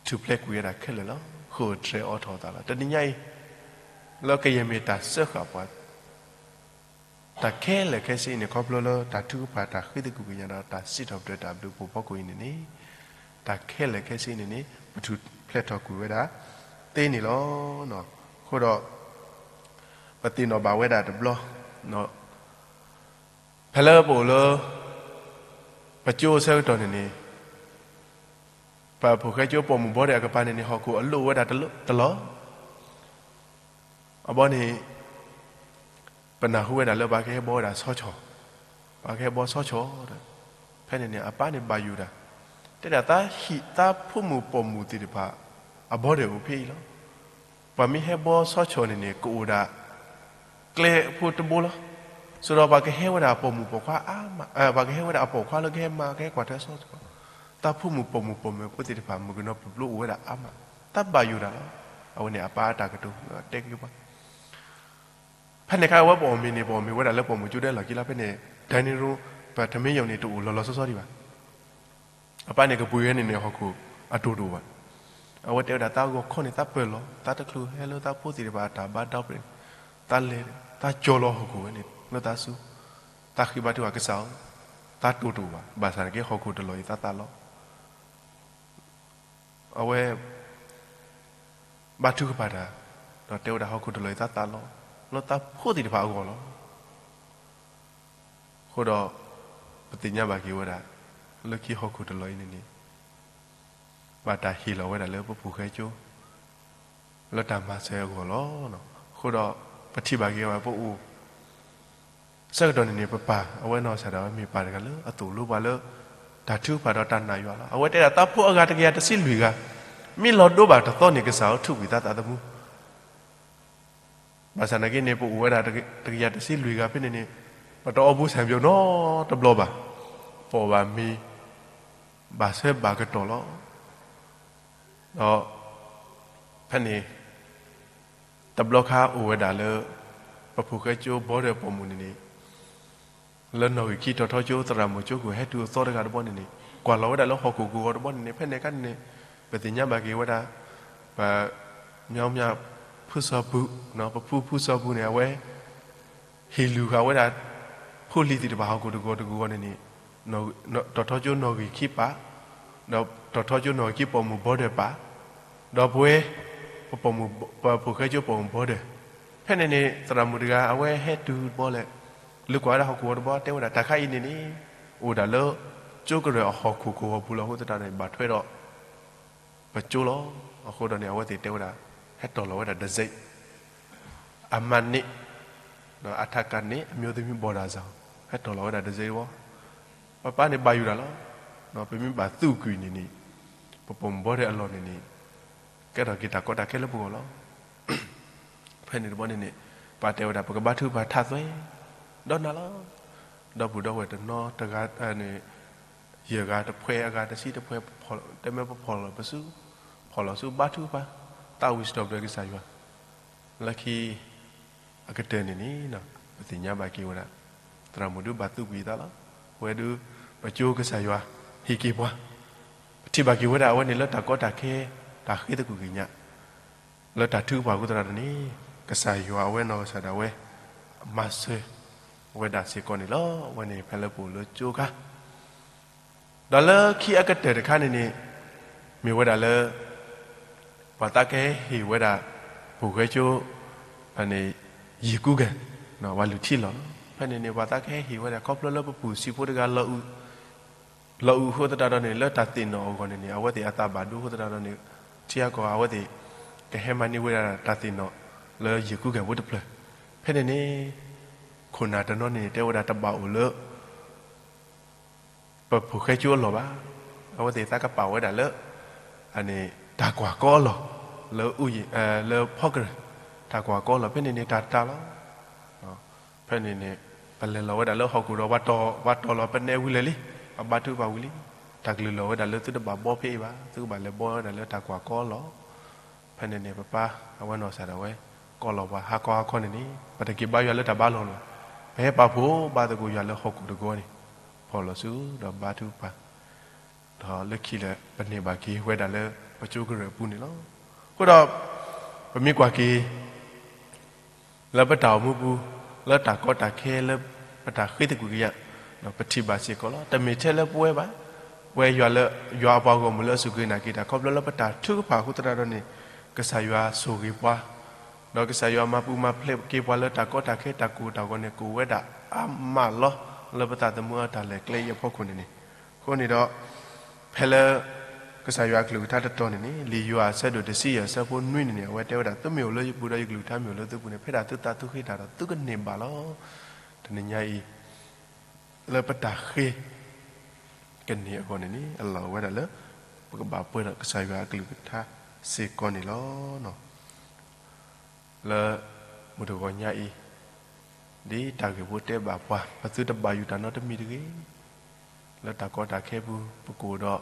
ထူၣ်ဖျဲးကွံာ်ဝဲဒၣ်ခဲလၢာ်လီၤ. ဃိာ်တြဲၤအိးထီၣ်အသးလီၤ. တနံၤညါအံၤ လၢကယဲၢ်မ့ၢ်တၢ်စၢဃာ်ပှၤ တၢ်ခဲလၢာ်ခဲဆ့အံၤန့ၣ် ခီဖျိလၢတၢ်ထုကဖၣ်တၢ်ဃ့သကွံာ်ကညးဒီးတၢ်စံးထီၣ်ပတြၢၤတၢ်ဘျုးဖှိၣ်ဖီခိၣ်အံၤန့ၣ်န့ၣ် တၢ်ခဲလၢာ်ခဲဆ့အံၤန့ၣ်န့ၣ် ပထူၣ်ဖျဲးထီၣ်ကွံာ်ဝဲဒၣ်သ့န့ၣ်လီၤ. အဃိဒီး ပသ့ၣ်နီၣ်ဘၣ်ဝဲဒၣ်တဘျီ ဖဲလၢပအိၣ်လၢ ပကၠိအဆၢကတီၢ်န့ၣ်န့ၣ် ပဖိၣ်ဃဲကၠိပိာ်မုၣ်ဘီဒဲးအကပၤန့ၣ်န့ၣ် ဟီၣ်ခိၣ်အလိၣ်ဝဲဒၣ်တလီၢ် အဘီန့ၣ် ပနၢ်ဟူဝဲဒၣ်လၢပှၤကဟဲဘီဝဲဒၣ်ဆီဆီၣ်, ပှၤကဟဲဘီဆီဆီၣ်ဒီး ဖဲန့ၣ်န့ၣ် အပၢ်န့ၣ်ဘၣ်ယိၣ်ဒၣ် တဲဒၣ်သးဟံၣ်သးဖိမုၣ်ပိာ်မုၣ်သ့ၣ်တဖၣ် အဘီဒၢးအိၣ်ဖဲအံၤလီၤ. ပှၤမ့ၢ်ဟဲဘီဆီဆီန့ၣ်န့ၣ် ကအိၣ်ဒၣ် ကျဲဖိတဘိလီၤ. ဆိုတော့ ပှၤကဟဲဝဲဒၣ်အပိာ်မုၣ်ပိာ်ခွါအါမး, ပှၤကဟဲဝဲဒၣ်အပိာ်ခွါလၢကဟဲမၤကဟဲကွၢ်ထွဲဆီဆီ, တၢ်ဖိမုၣ်ပိာ်မုၣ်ပိာ်မုၣ်ဖိသ့ၣ်တဖၣ် မုၣ်ကနီၤပျိၣ်ပျိၣ်အိၣ်ဝဲဒၣ်အါမး, တၢ်ဘၣ်ယိၣ်တၢ်လီၤ. အဝဲန့ၣ်အပၢ်အတၢ်ကတိၤတဲက့ၤပှၤ ဖဲန့ၣ်အခါ အဝဲပအီၣ်မ့ၤန့ၣ် ပအီၣ်မ့ၤဝဲဒၣ်လၢပိာ်မုၣ်ကၠိဒဲလီၢ်ခံလီၤ. ဖဲန့ၣ် dining room ပထမ့ၢ်ယိာ်န့ၣ် တအိၣ်လီၤလီၤဆီဆီဒံးဘၣ်. အပၢ်န့ၣ်ကပှ့ၤဝဲန့ၣ်န့ၣ် ဟီၣ်ခိၣ်အတိၢ်တအိၣ်ဘၣ်. အဝဲတဲဝဲဒၣ် သးဂီၤခီန့ၣ် သးပၢၢ်လီၤ, သးတချုးဟဲလၢသးဖိသ့ၣ်တဖၣ်အတၢ်ဘါဒီပျဲၢ်, သးလဲၤ, သးကၠီလီၤဟီၣ်ခိၣ်ဝဲန့ၣ် လၢသးဆူ, သးဃ့ဘါထုကဖၣ်ကစၢ်ဧၢ, သးတိၢ်တအိၣ်ဘၣ်. ဘၣ်ဆၣ်န့ၣ်က့ ဟီၣ်ခိၣ်တလီၢ်အံၤသးသးလီၤ. အဝဲ ဘါထုကဖၣ်တၢ်, ဒီးတဲဝဲဒၣ် ဟီၣ်ခိၣ်တလီၢ်အံၤသးသးလီၤ, လၢသးဖိသ့ၣ်တဖၣ်အဂီၢ်လီၤ. အဃိဒီး ပသ့ၣ်ညါဘၣ်က့ၤဝဲဒၣ် လၢခံဟီၣ်ခိၣ်တလီၢ်အံၤန့ၣ်န့ၣ် ဘၣ်တၢ်ဟ့ၣ်လီၤဝဲဒၣ်လၢပဖိၣ်ဃဲကၠိ လၢတၢ်မၤစၢၤအဂီၢ်လီၤ. အဃိဒီး ပထံၣ်ဘၣ်က့ၤဝဲပအိၣ် ဆၢကတီၢ်န့ၣ်န့ၣ် ပပၢ် အဝဲနီၢ်ကစၢ်ဒၣ်ဝဲ မ့ၢ်ပၢ်တဂၤလၢအသိၣ်လိပှၤလၢ တၢ်ထုကဖၣ်ဒီးတၢ်နာ်ယွၤလီၤ. အဝဲတဲဒၣ် သးဖိအဂၤတကယၤတဆံလွံၢ်ဂၤ မ့ၢ်လီၤဒိဘၣ်တသီန့ၣ် ကစၢ်ဧၢ ထုးကွံာ်သးသးသမူ ဘၣ်ဆၣ်နာ်က့န့ၣ် ပအိၣ်ဝဲဒၣ်တကယၤတဆံလွံၢ်ဂၤဖဲန့ၣ်န့ၣ် ပတအီဘူဆၣ်ဘျီနီတဘျီဘၣ်. ပအီၣ်ဘၣ်မ့ၤ ဘၣ်ဆၢဘၣ်ကတီၢ်လီၤ. ဒီး ဖဲန့ၣ် တဘျီခါအိၣ်ဝဲဒၣ်လၢ ပဖိၣ်ဃဲကၠိဘီဒၢးပိာ်မုၣ်န့ၣ်န့ၣ် လၢနီၣ်ဂံၢ်ခံတီၤထီကၠိ သရၣ်မုၣ်ကၠိခိၣ်ဟဲတုၤအသီတဂၤတဘီန့ၣ်န့ၣ် ကွၢ်လီၤဝဲဒၣ်လၢဟီၣ်ခိၣ်ကဝီၤတဘီန့ၣ်န့ၣ် ဖဲန့ၣ်အခါန့ၣ်န့ၣ် ပသ့ၣ်ညါဘၣ်က့ၤဝဲဒၣ် ပ ညီမ ဖုစီၤပူၤ ပဖုဖုစီၤပူၤန့ၣ် အဝဲ ဟ့ၣ်လုၢ်ဃာ်ဝဲဒၣ် ဖိလံၤသ့ၣ်တဖၣ်ဟီၣ်ခိၣ်တကဝီၤတကဝီၤန့ၣ်န့ၣ် တီၤထီကၠိနီၣ်ဂံၢ်ခံပာ်, ဒီးတီၤထီကၠိနီၣ်ဂံၢ်ခံပိာ်မုၣ်ဘီဒၢးပာ်, ဒီးပဝဲ ပပိာ်မုၣ် ပဖိၣ်ဃဲကၠိပိာ်မုၣ်ဘီဒၢး, ဖဲန့ၣ်န့ၣ် သရၣ်မုၣ်တဂၤ အဝဲဟဲတုၤတဘီလဲၣ်, လုၢ်ကွၢ်ဝဲဒၣ်ဟီၣ်ခိၣ်ဝီတဘီ တဲဝဲဒၣ် တၢ်ခါအံၤန့ၣ်န့ၣ် အိၣ်ဒၣ်လၢ ကၠိကရၢၢ်အဟီၣ်ခိၣ်ကဝီၤပူၤလီၤ. အဃိသတးန့ၣ် ဘၣ်ထွဲဒီး ပကၠိလီၤ. အဃိဒီးန့ၣ် အဝဲသ့ၣ်တဲဝဲဒၣ် ဟဲတီၢ်လီၤဝဲဒၣ် dessert အမၤန့ၢ် ဒီးအထးကးန့ၣ် အမျိုးသမီးဘော်ဒါဆောင် ဟဲတီၢ်လီၤဝဲဒၣ် dessert တဘီ, ပပၢ်န့ၣ်ဘၣ်ယိၣ်တၢ်လီၤ. ပမ့ၢ်ဘၣ်သူၣ်ကွံာ်န့ၣ်န့ၣ် ပပိာ်မုၣ်ဘီဒၢးအလီၢ်န့ၣ်န့ၣ် ကဲထီၣ်က့ၤတၢ်ကီတၢ်ခဲလၢပဂီၢ်လီၤ. ဖဲန့ၣ်တဘီန့ၣ်န့ၣ် ပၢ်တဲဝဲဒၣ် ပကဘါထုကဖၣ်ထးသွဲ ဒီးနၤလီၤ. ဒီပုၢ်ဒီဝဲၢ်တနီၤတဂၤ ယဲၢ်ဂၤတဖှဲး အဂၤတဆံတဖှဲး တမ့ၢ်ပဖီၣ်လီၤပစု, ဖီၣ်လီၤဆူဘါထုကဖၣ် သးဝံၣ်စတီၣ်ပတြၢၤကစၢ်ယွၤ လၢခံ အကတၢၢ်န့ၣ်န့ၣ် ပသ့ၣ်ညါဘၣ်က့ၤဝဲဒၣ် သရၣ်မုၣ်ဒုးဘၣ်သူၣ်ကွံာ်သးလီၤ. ပဝဲဒုး ပကၠိကစၢ်ယွၤ ဟ့ၣ်က့ၤပှၤ, ပထံၣ်ဘၣ်က့ၤဝဲဒၣ်အဝဲန့ၣ်လၢတၢ်ကီတၢ်ခဲ တၢ်ဃ့သကွံၢ်ကညး လၢတၢ်ထုကဖၣ်အဃိသတးဒီးန့ၣ် ကစၢ်ယွၤအဝဲနီၢ်ကစၢ်ဒၣ်ဝဲ မၤစၢၤ ဝဲဒၣ်စ့ၢ်ကီးန့ၣ်လီၤ. အဝဲန့ၣ်ဖဲလၢပအိၣ်လၢကၠိခါ ဒီးလၢခံအကတၢၢ်တခါန့ၣ်န့ၣ် မ့ၢ်ဝဲဒၣ်လၢ ပှၤသးကဟဲဟ့ၣ်ဝဲဒၣ် ဖိၣ်ဃဲကၠိ န့ၣ် ယံာ်ကူကဲၤ ပှၤလုၢ်ထံလီၢ်လီၤ. ဖဲန့ၣ်န့ၣ် ပှၤသးကဟဲဟ့ၣ်ဝဲဒၣ် ခီဖျိလၢပပူၤစံးဖိတဂၤ လီၤအုးအဃိသတးဒီးန့ၣ် လၢတၢ်သ့ၣ်နီၣ်အဂီၢ်န့ၣ်န့ၣ် အဝဲသ့ၣ်အသးဘၣ်ဒိအဃိသတးဒီးန့ၣ် ထံအကီၢ်အဝဲသ့ၣ် ကဟဲမၤန့ၢ်ဝဲဒၣ်တၢ်သ့ၣ်နီၣ်လၢယံာ်ကူကဲၤဖိတဖျၢၣ်. ဖဲန့ၣ်န့ၣ် ခိၣ်နၢ်တနီၤန့ၣ် တဲဝဲဒၣ်တဘၣ်အိၣ်လၢ ပဖိၣ်ဃဲကၠိအလီၢ်ဘၣ်. အဝဲသ့ၣ်သးကပာ်ဝဲဒၣ်လၢ တၢ်ကွၢ်ကီအလီၢ် လၢ လၢဖီကရၢၢ် တၢ်ကွၢ်ကီအလီၢ် ဖဲန့ၣ်န့ၣ် တၢ်တၢ်လီၤ. ဖဲန့ၣ်န့ၣ် ပလဲၤလီၤဝဲဒၣ်လၢဟီၣ်ခိၣ်ဒီး ပှၤတီၢ်လီၤပနဲဝံၤလၢာ်လံ, ပဘါထုကဖၣ်ဝံၤလံ, တၢ်ကလုၢ်လီၤဝဲဒၣ်လၢသုတဘၣ်ဘီဖဲအံၤဘၣ်, သုကဘၣ်လဲၤဘီဝဲဒၣ်လၢတၢ်ကွၢ်ကီအလီၢ်. ဖဲန့ၣ်န့ၣ် ပပၢ် အဝဲနီၢ်ကစၢ်ဒၣ်ဝဲ ကိးလီၤပှၤဟါခီဟါခီန့ၣ်န့ၣ် ပတက့ၤဘါယွၤလၢတၢ်ဘါလီၢ်လီၤ. ပဟဲပာ်ဖှိၣ်ဘါသကိးယွၤလၢဟီၣ်ခိၣ်တကဝီၤန့ၣ် ဖီၣ်လီၤဆူဒီးဘါထုကဖၣ် ဒီးလၢခံလၢာ် ပန့ၢ်ဘၣ်က့ၤဝဲဒၣ်လၢပကၠိကရၢၢ်အပူၤန့ၣ်လီၤ. အဃိဒီး ပမ့ၢ်ကွၢ်က့ၤ လၢပတၢ်အိၣ်မူပူၤ လၢတၢ်ကီတၢ်ခဲလၢပတၢ်ဃ့သကွံၢ်ကညး ဒီးပထံၣ်ဘၣ်စ့ၢ်ကီးလီၤ. တမ့ၢ်ထဲလၢပဝဲဘၣ်, ပဝဲယွၤလၢ ယွၤအပှၤဂီၢ်မုၢ်လၢအစူၢ်က့ၤနာ်က့ၤတၢ် ခီဖျိလၢပတၢ်ထုကဖၣ်အဃိသတးဒီးန့ၣ် ကစၢ်ယွၤဆိၣ်ဂ့ၤပှၤ ဒီးကစၢ်ယွၤမၤပူၤမၤဖျဲးက့ၤပှၤလၢတၢ်ကီတၢ်ခဲတၢ်ကိၢ်တၢ်ဂီၤန့ၣ် ကအိၣ်ဝဲဒၣ်အါမးလီၤ. လၢပသးသမူအတၢ်လဲၤကျဲအံၤအဖီခိၣ်န့ၣ်န့ၣ်, အဃိန့ၣ်ဒီး ဖဲလၢ ကစၢ်ယွၤအကလုၢ်ကထါတတီၤန့ၣ်န့ၣ် လံာ်ယိၤဟၣ်အဆၢဒိၣ်တဆံယဲၢ်အဆၢဖိနွံန့ၣ်န့ၣ် အဝဲတဲဝဲဒၣ် သုမ့ၢ်အိၣ်လၢယပူၤဒီးယကလုၢ်ကထါမ့ၢ်အိၣ်လၢသုပူၤန့ၣ် ဖဲဒၣ်သုသးသုဃ့တၢ်ဒီးသုကန့ၢ်ဘၣ်လီၤ. တနံၤညါအံၤ လၢပတၢ်ဃ့ ကန့ၢ်အဂီၢ်န့ၣ်န့ၣ် အလီၢ်ဝဲဒၣ်လၢ ပကဘၣ်ပှဲၤဒီးကစၢ်ယွၤအကလုၢ်ကထါ စ့ၢ်ကီးန့ၣ်လီၤ. လၢမုၢ်တဂီၤညါအံၤ, ဒ်တၢ်ဂ့ၢ်ဖိတဲဘၣ်ပှၤ, ပသုတဘၣ်ယိၣ်တၢ်နီတမံၤတဂ့ၤ. လၢတၢ်ကီတၢ်ခဲအပူၤ ပကအိၣ်ဒီး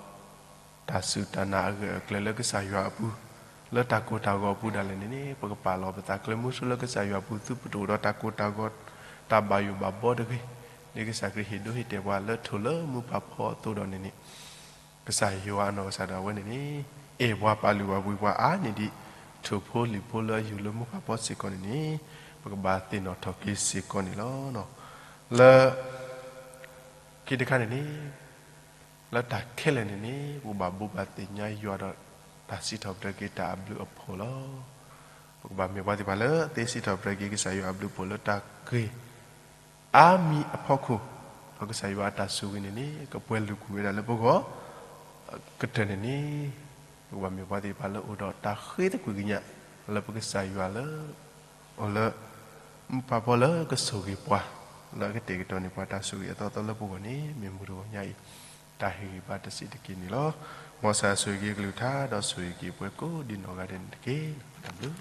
တၢ်စူၢ်တၢ်နာ်အဂၢၢ်အကျၢၤလၢကစၢ်ယွၤအပူၤ, လၢတၢ်ကိၢ်တၢ်ဂီၤအပူၤဒၣ်လဲာ်န့ၣ်န့ၣ် ပကပာ်လီၤပသးကျဲမုၢ်ဆူလၢကစၢ်ယွၤအပူၤ သုပတအိၣ်ဒီးတၢ်ကိၢ်တၢ်ဂီၤ တၢ်ဘၣ်ယိၣ်ဘၣ်ဘီတဂ့ၤ. ဒ်ကစၢ်ခရံာ်ဟ့ၣ်ဒိဟ့ၣ်တဲာ်ပှၤလၢထိၣ်လၢမူဖးဖီအသိးဒီးန့ၣ်န့ၣ် ကစၢ်ယွၤအနီၢ်ကစၢ်ဒၣ်ဝဲန့ၣ်န့ၣ် အဲၣ်ပှၤပာ်လုၢ်ပာ်ပှ့ၤပှၤအါန့ၢ်ဒံး ထိၣ်ဖိလံၣ်ဖိလၢအယူၢ်လၢမူဖးဖီစ့ၢ်ကီးန့ၣ်န့ၣ် ပကဘၣ်သ့ၣ်နီၣ်ထီၣ်က့ၤစ့ၢ်ကီးန့ၣ်လီၤ. လၢ ခံတခါန့ၣ်န့ၣ် လၢတၢ်ခဲလၢာ်န့ၣ်န့ၣ် ပကဘၣ်ဘိးဘၣ်သ့ၣ်ညါယွၤဒီးတၢ်စံးထီၣ်ပတြၢၤက့ၤတၢ်အဘျုးအဖှိၣ်လီၤ. ပကဘၣ်မ့ၢ်ပှၤသ့ၣ်တဖၣ်လၢသ့စံးထီၣ်ပတြၢၤက့ၤကစၢ်ယွၤအဘျုးအဖှိၣ်လၢတၢ်ဂ့ၤ အါမံၤအဖီခိၣ်, ဒီးကစၢ်ယွၤအတၢ်ဆိၣ်ဂ့ၤန့ၣ်န့ၣ် ကပှဲၤလုၢ်ကွံာ်ဝဲဒၣ်လၢပဂီၢ် ကတၢၢ်န့ၣ်န့ၣ် ပကဘၣ်မ့ၢ်ပှၤသ့ၣ်တဖၣ်လၢအိၣ်ဒီးတၢ်ဃ့သကွံၢ်ကညး လၢပကစၢ်ယွၤလၢ အိၣ်လၢ မူဖးဖီလၢကဆိၣ်ဂ့ၤပှၤ လၢအကတဲာ်ကတီၤန့ၢ်ပှၤတၢ်ဆိၣ်ဂ့ၤအသီသီလၢပဂီၢ်န့ၣ် မ့ၢ်မုၢ်တဂီၤညါအံၤ တၢ်ဟ့ၣ်ဂံၢ်ဘါတစဲးတက့ၢ်န့ၣ်လီၤ. မ်ကစၢ်ယွၤဆိၣ်ဂ့ၤက့ၤအကလုၢ်ကထါ ဒီးဆိၣ်ဂ့ၤက့ၤပှၤကိးဒံးနီၢ်ဂၤဒဲးန့ၣ်တက့ၢ်. တၢ်ဘျုး